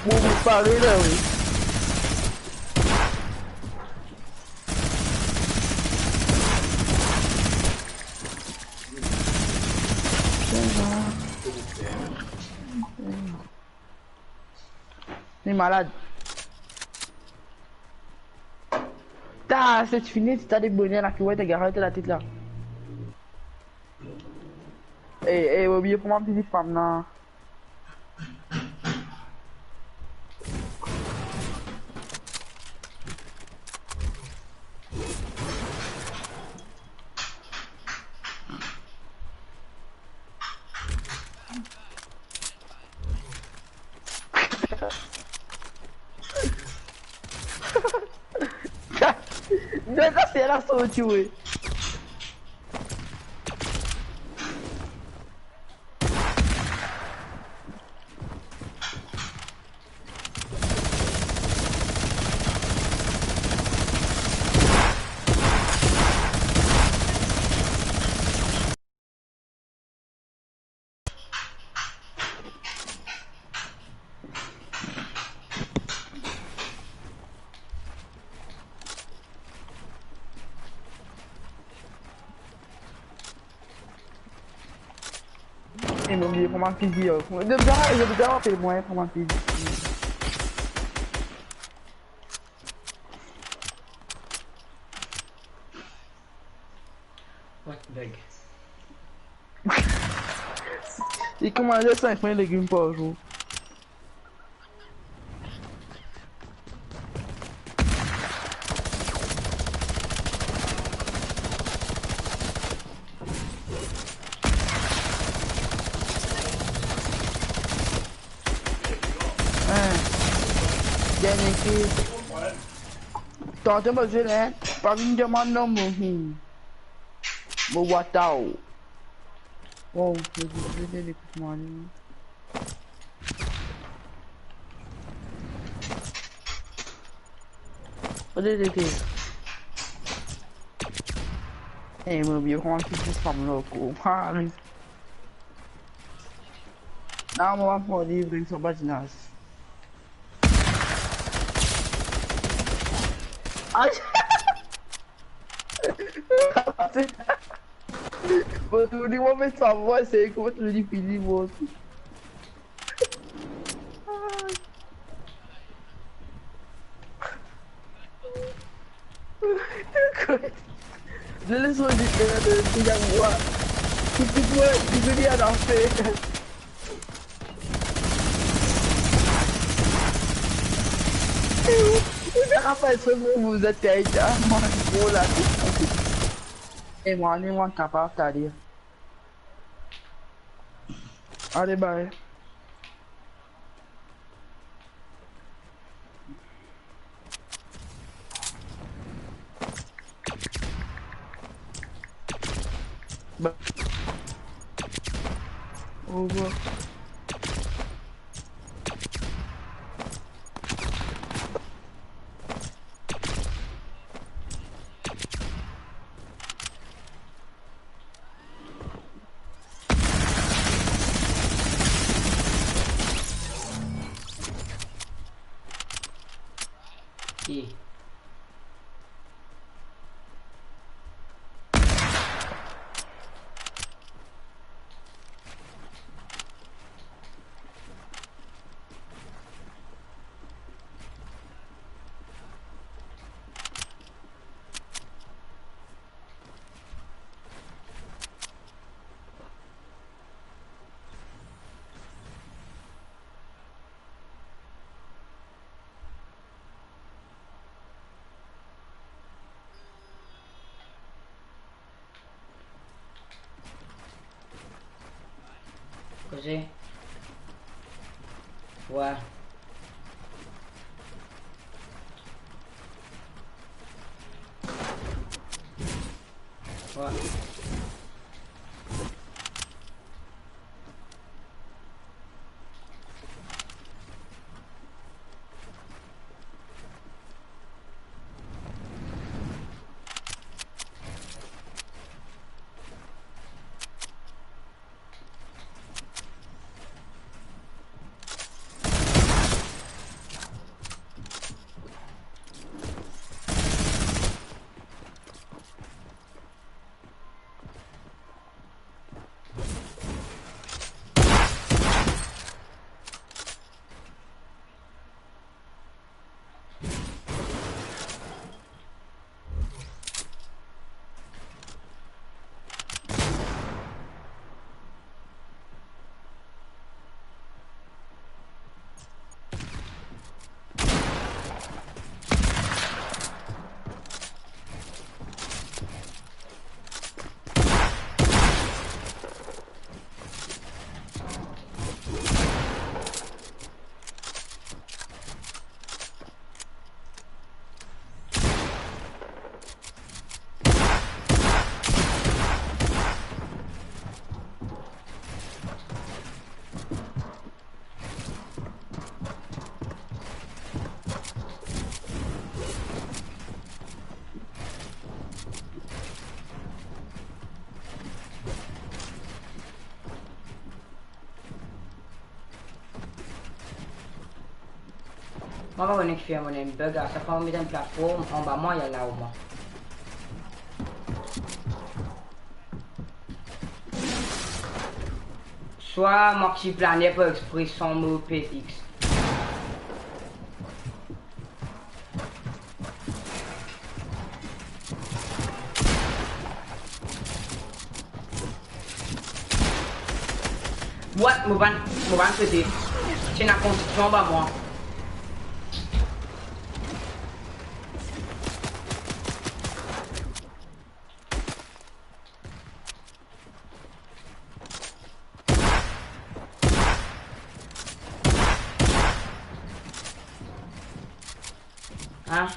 Bon, vous parlez là, oui. Malad. Ta, se fini, ti ta de boner la ki, wey, ta gare latet la. Eh, eh, oublie kouma ti di fam la. Nèg la sorti, wey. E mo obliye pran mo fizi, yo. Depi la, depi la, apel mwa, pran mo fizi. What the heck? Li koumans sink fwa legim par zour. Hein. Dernie ki. Tanto mo zwe la, pa vinn demann non mo, hmm. Mo watao. Oh, mo zwe, zwe, zwe, ekout mwa, li. Oke, oke, oke. Eh, mo obliye kouma ti dis fam loko. Ha, li. Non, mo pa pou li vinn so badinaz. Ay! Mo tourn, mo met sa, mo sey kouma tourn fini, mo. Zot les mo dir, euh, euh, ti gagn bwa. Ti, ti bwa, ti bwa, ti bwa, ti bwa. Ou pe rapel se mo, vous êtes quelqu'un, moi, gro la. E mwa, ale, mwa kapav, ta dir. Ale, bye. Ba-, au revoir. Ki? Koze. Wa. Wa. Mwa pa kone kifer mo ena enn bug, a sak fwa mo met enn platform anba mwa, li al lao mwa. Swa mo aktiv planer par expre san mo P X. What? Mo bann, mo bann sote. Ti ena konstriksion anba mwa. Hein?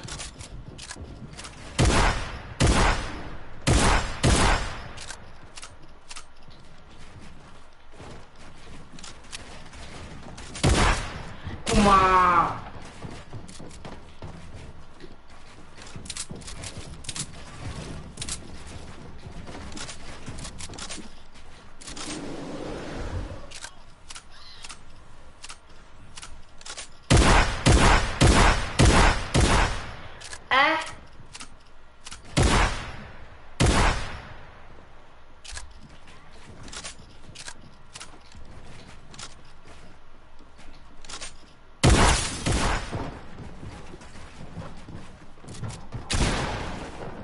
Kouma? Hein?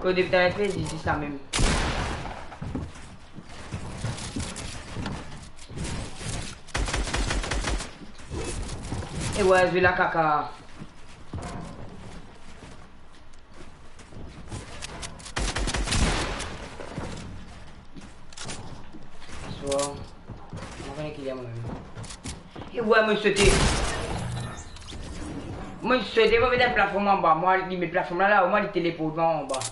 Kot depi talè, li dir samem. E wey, zwe la kaka. So, mo kone ki ler mwa mem. E wey, mo sote. Mo sote, mo met enn platform anba mwa, li met platform la, lao mwa, li teleport mwa anba.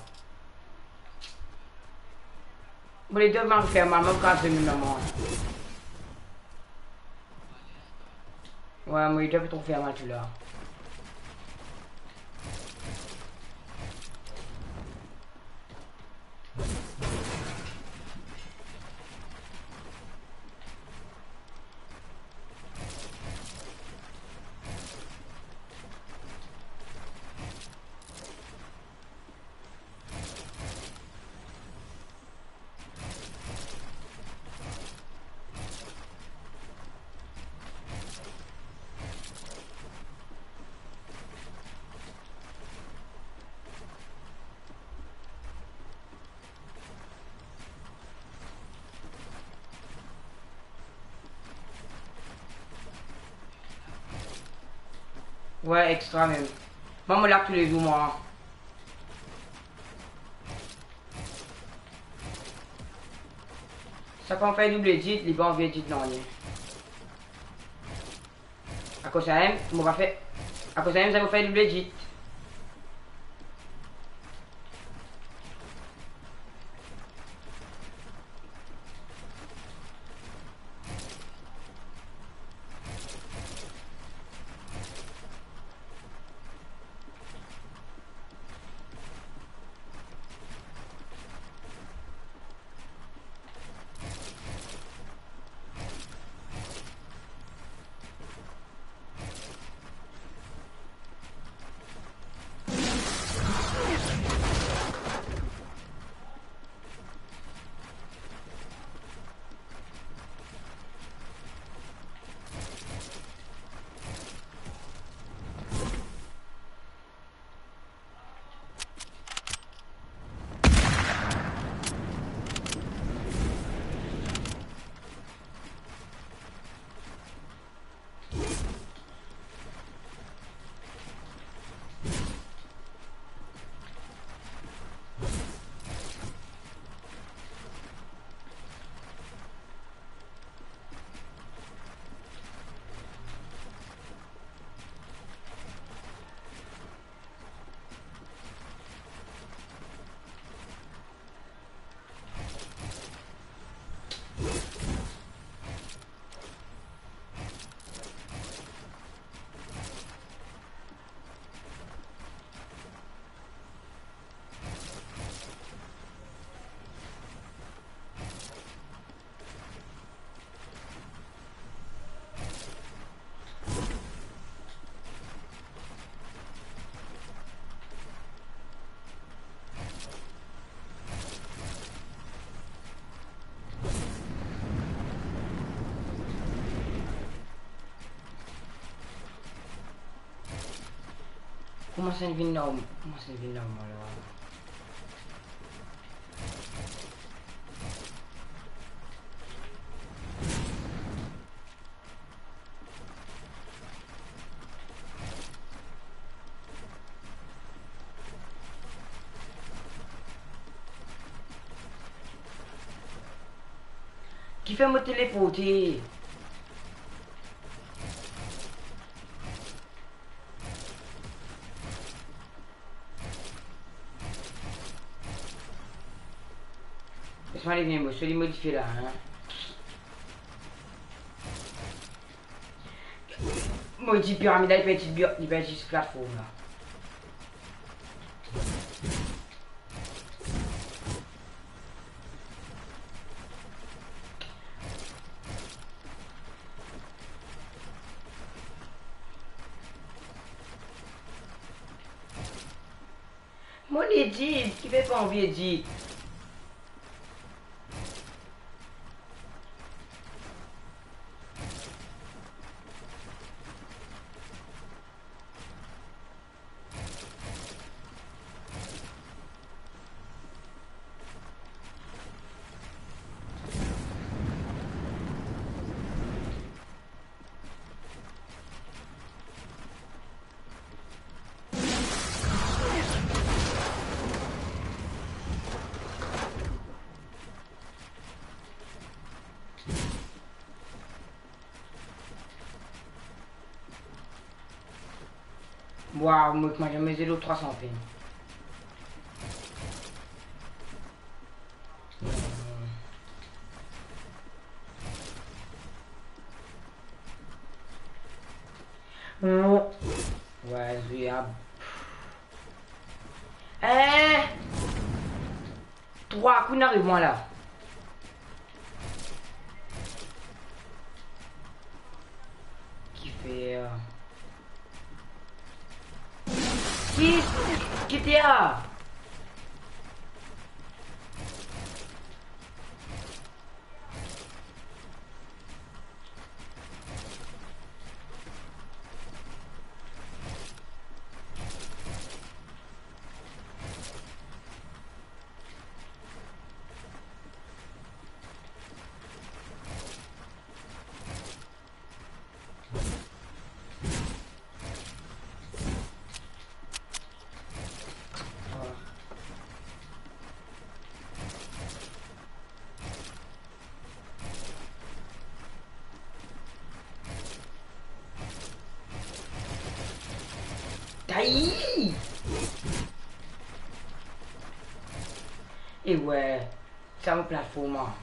Mo ledo finn fer mal, mo kapav zwenn mwa. Wey, mo ledo finn fer mal tou la. Wey, extra mem. Mwa, mo lag toulezour, mwa. Sa kan fer double edit, li pa anvi edit nanye. Akoz samem, mo pa fer, akoz samem, sa mo fer double edit. Kouma sa vinn norm-, kouma sa vinn normal la? Kifer mo teleporte? Laisse-moi les miens, mo soli modifie la, hein. Mo dir piramid la, li pe ti, li pe ti platform la. Mo edit, ki pe pa anvi edit. Waw, mo koumadir mezir lor trwa san ping. Wi, zwe a. Eh! Trwa kou inn ariv mwa la. Kifer? Ki, ki ti a? Tayi! E wi, sa mo platform an.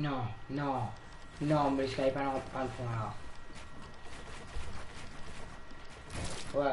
Non, non, non, mo leskaliye pa, non, pa pran la. Wi.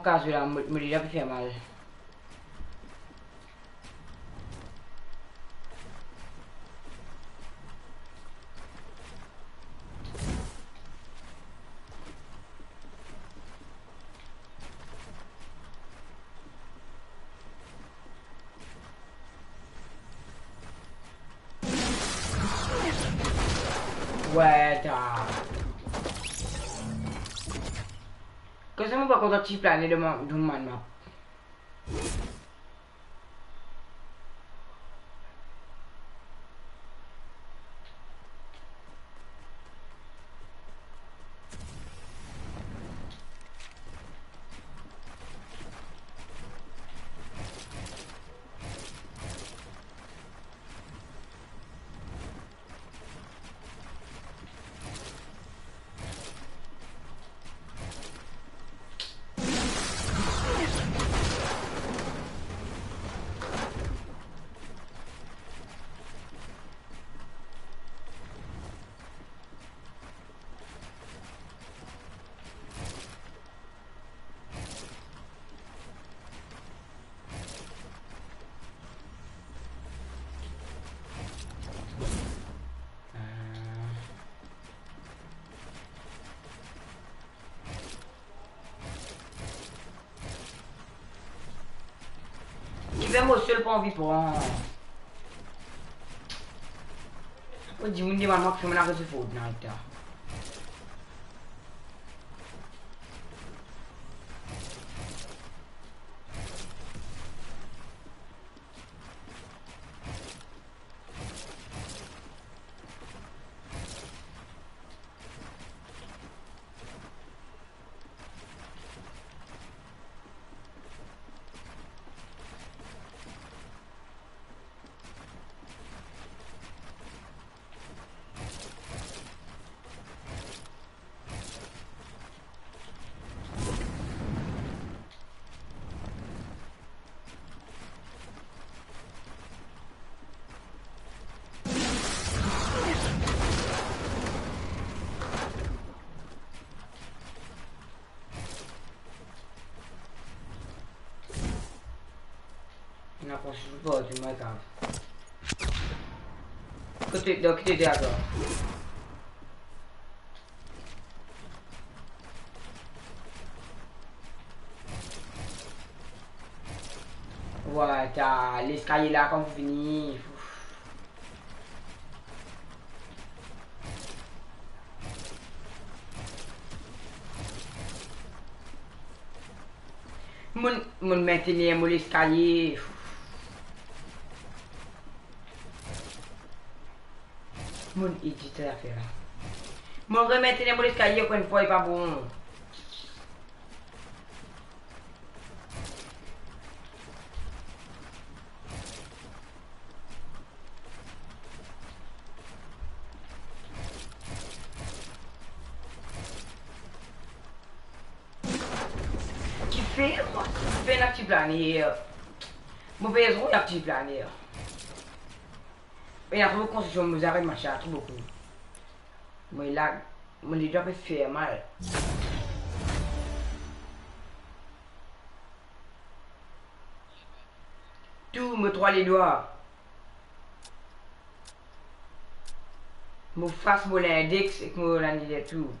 Kaz la, mo, mo lile pe fer mal. Weta. Kouma mo pa kontan ti plane dan mo, dan mo map. Kifer mo sel pa anvi pran? Mo dimoun demann mwa kifer mo ena rezil Fortnite la. Ena konstri partou, my God. Kote, dan ki kote ankor? Weta, leskalie la, kouma pou vini. Mo'nn, mo'nn mentenir mo leskalie. Mo'nn edit sa zafer la. Mo'nn rementenir mo leskalie ankor enn fwa, li pa bon. Kifer, kifer ena ti plane? Mo pe zwe ena ti plane. Ena tro konstriksion, mo zarenn machin tro boukou. Mo lag, mo ledwa pe fer mal. Tou mo trwa ledwa. Mo fas, mo lindex ek mo laniler tou.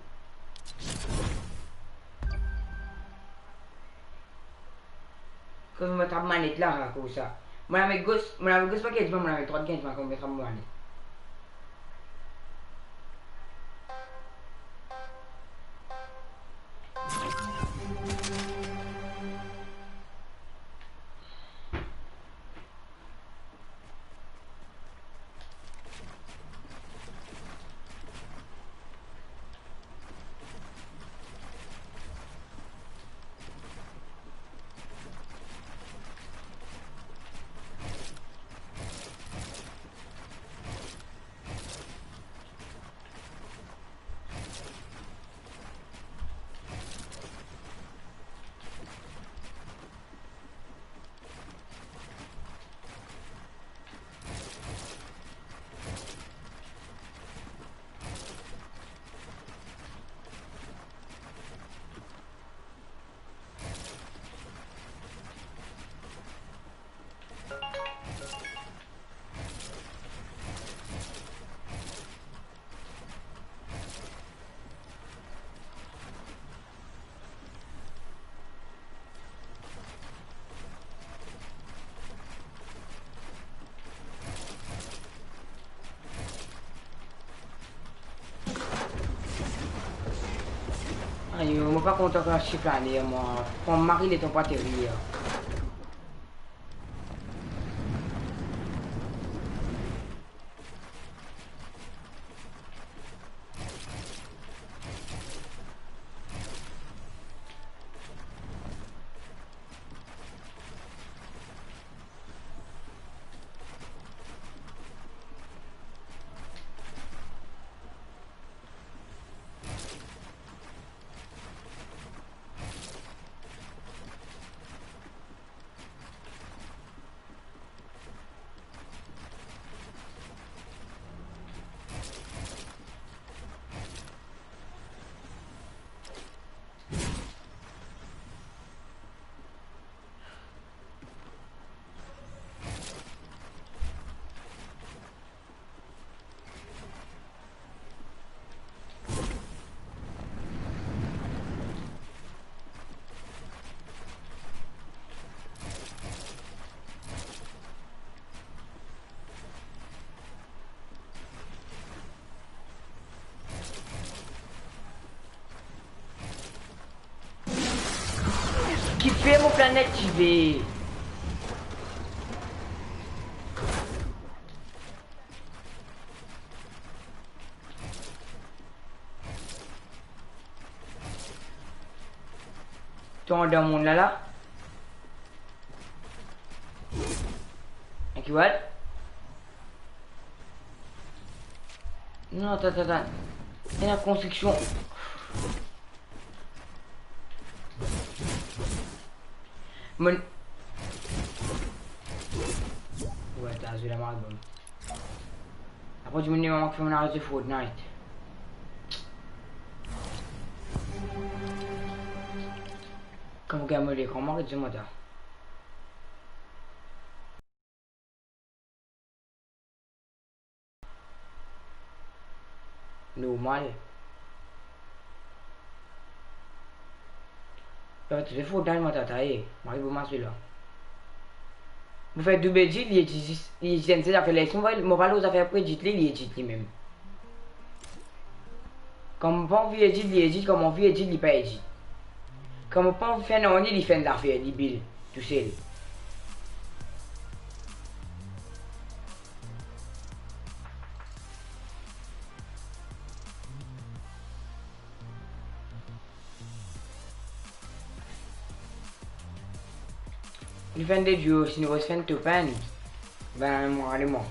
Kouma mo trap manet la, koumsa. Mo lame gos, mo lame gos pa gagn dimann, mo lame drwat gagn dimann, kouma mo trap mo manet. Mo pa kontan kan sif lane, mwa. Kan mari letan pou aterir. Ki fer mo planet ti ve. To andan monn la la. Thank you, what? Non, atann, atann, atann. Ena konstriksion. Monn... Wey, ta zwe la mal, bon. Apre dimoun, mama ki fer mwa aret Fortnite. Kan mo gagn mo lekran, mo aret zwe mwa ta. Normal. Yo, ti pe fou dan mo tata, e. Mari pou maswe la. Pou fer doub edit, li edit zis, li edit enn sel zafer. Mo pa, mo pa lor zafer pou edit li, li edit limem. Kan mo pa anvi edit, li edit, kan mo anvi edit, li pa edit. Kan mo pa anvi fer nanye, li fer enn zafer, li build tousel. Li fer enn de duo, si nou rod fer enn top enn, be, mwa, ale mwa.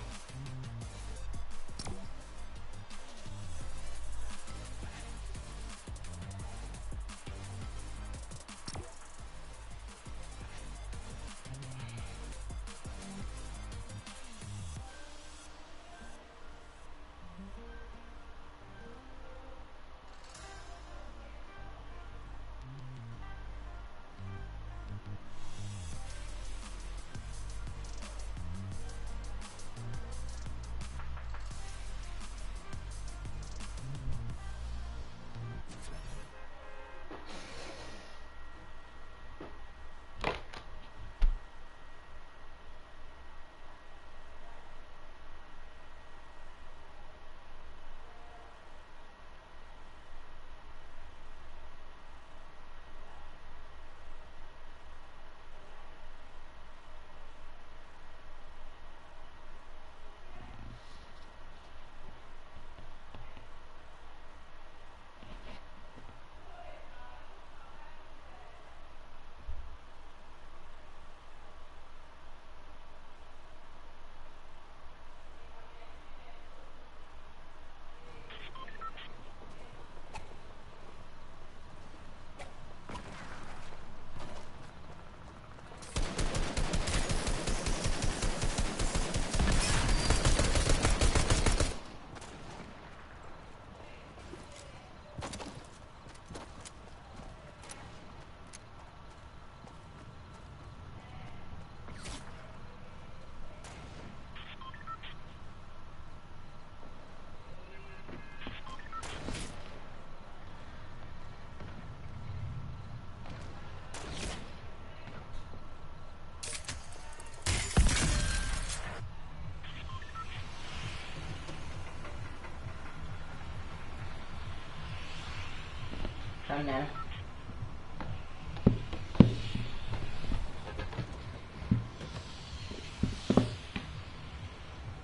Sa mem.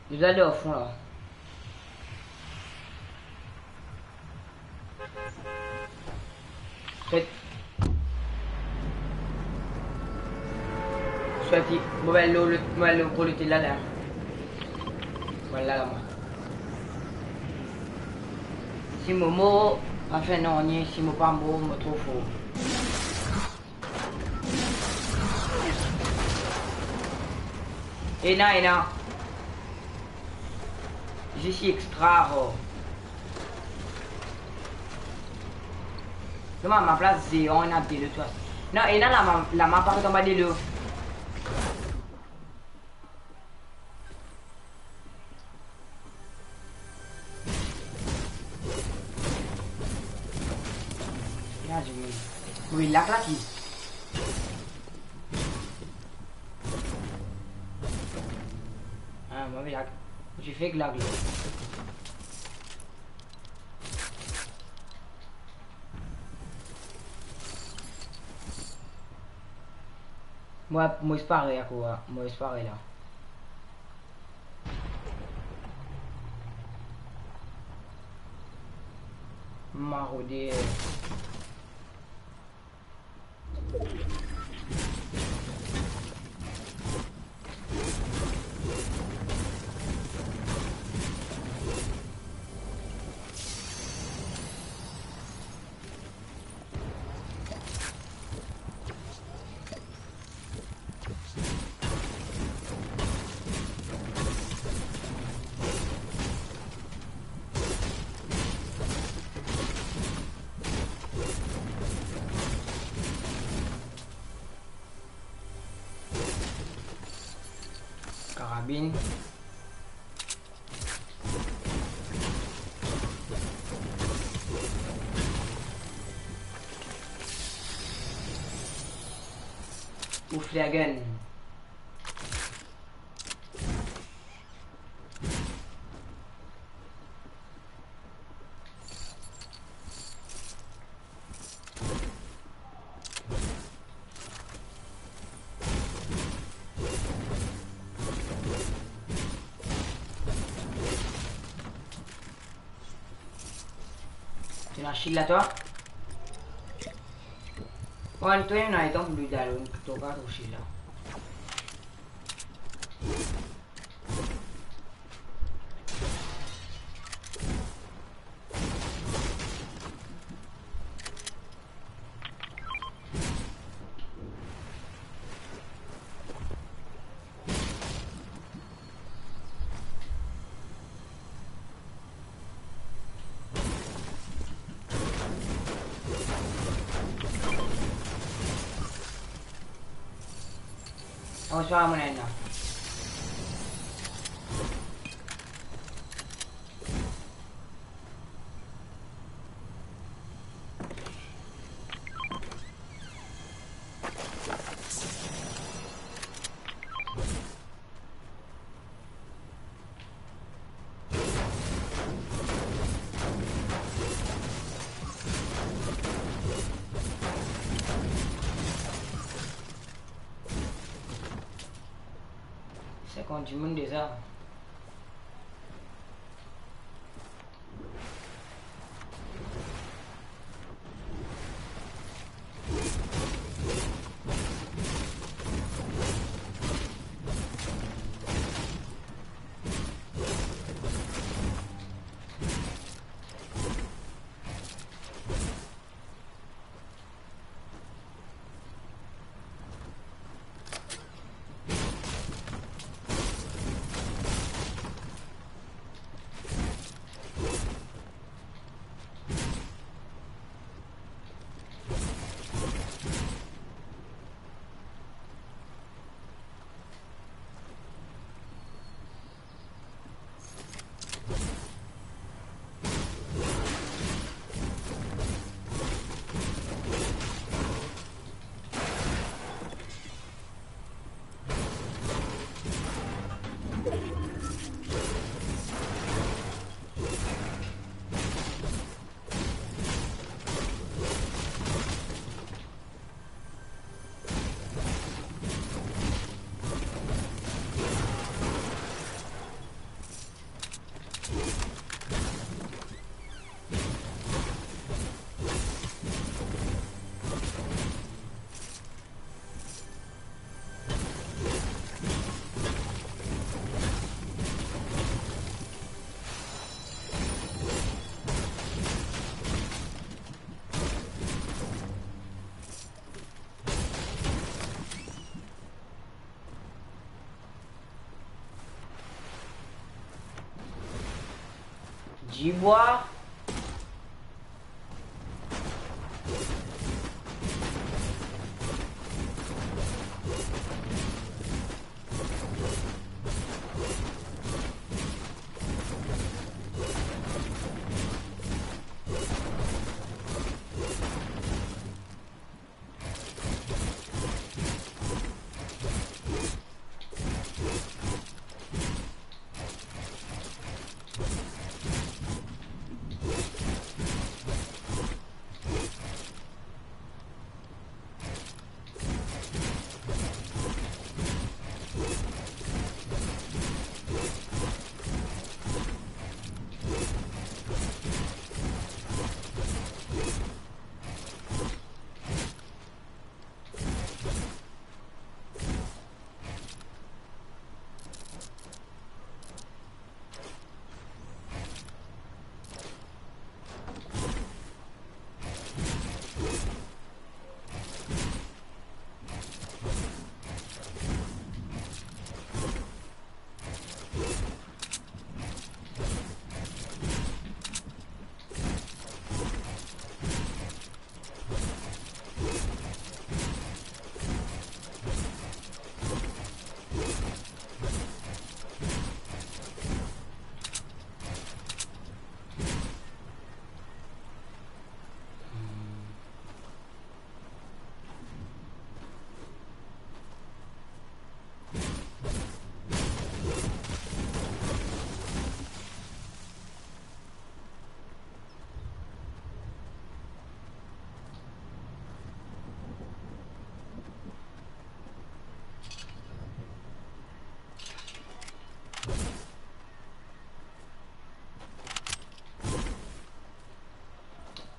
Li al dan fon la. Fet. Swati, mo al lor, mo al lor kote la, la. Mo al la, la, mwa. Si mo mor, pa fer nanye, si mo pa mor, mo tro for. Ena, ena. Zis extra, oh. Non, ma, ma plas zean, ena delo, twa. Non, ena lama, lama paret anba delo. Ya, dimoun. Wi, lag la ki? Ah, move lag. Ou ti fek lag la. Mwa, mo espare akour, mwa, mo espare la. Marode. Karabinn. Ou flare gun. Ena shield la, twa? Wan, to ena etan pou li dalon, to pa touche la. Avan swa mo ena. Sinkant dimoun deza. Dibwa.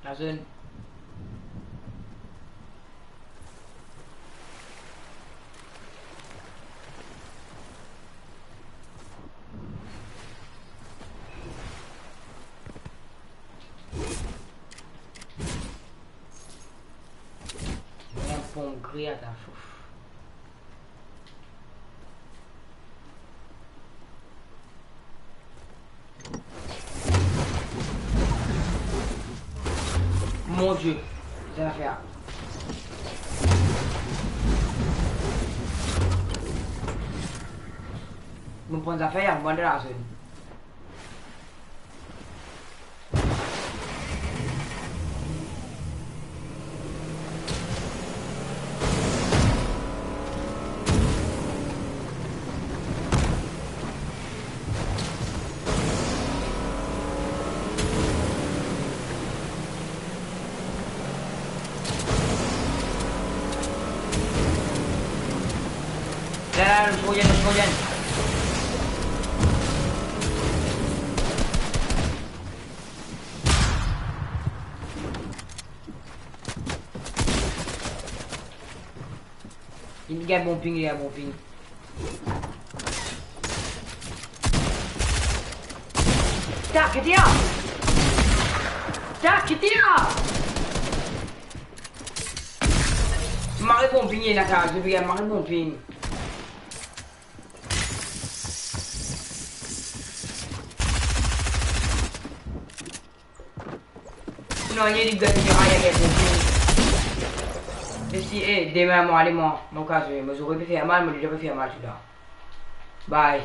Lazone. Enn pom gri a ta fouf. Mon Die, zafer. Mo pran zafer, mo pran dan lazone. La, la, nou trouv enn, nou trouv enn. Li gagn bon ping, li gagn bon ping. Ta, kite la! Ta, kite la! Mari bon ping, ena kaz, li gagn mari bon ping. Non, li gagn, li gagn, li gagn. Mesi, eh, demin, mo ale, mo, mo kaz, mo zore pe fer mal, mo deza pe fer mal, sila. Bye.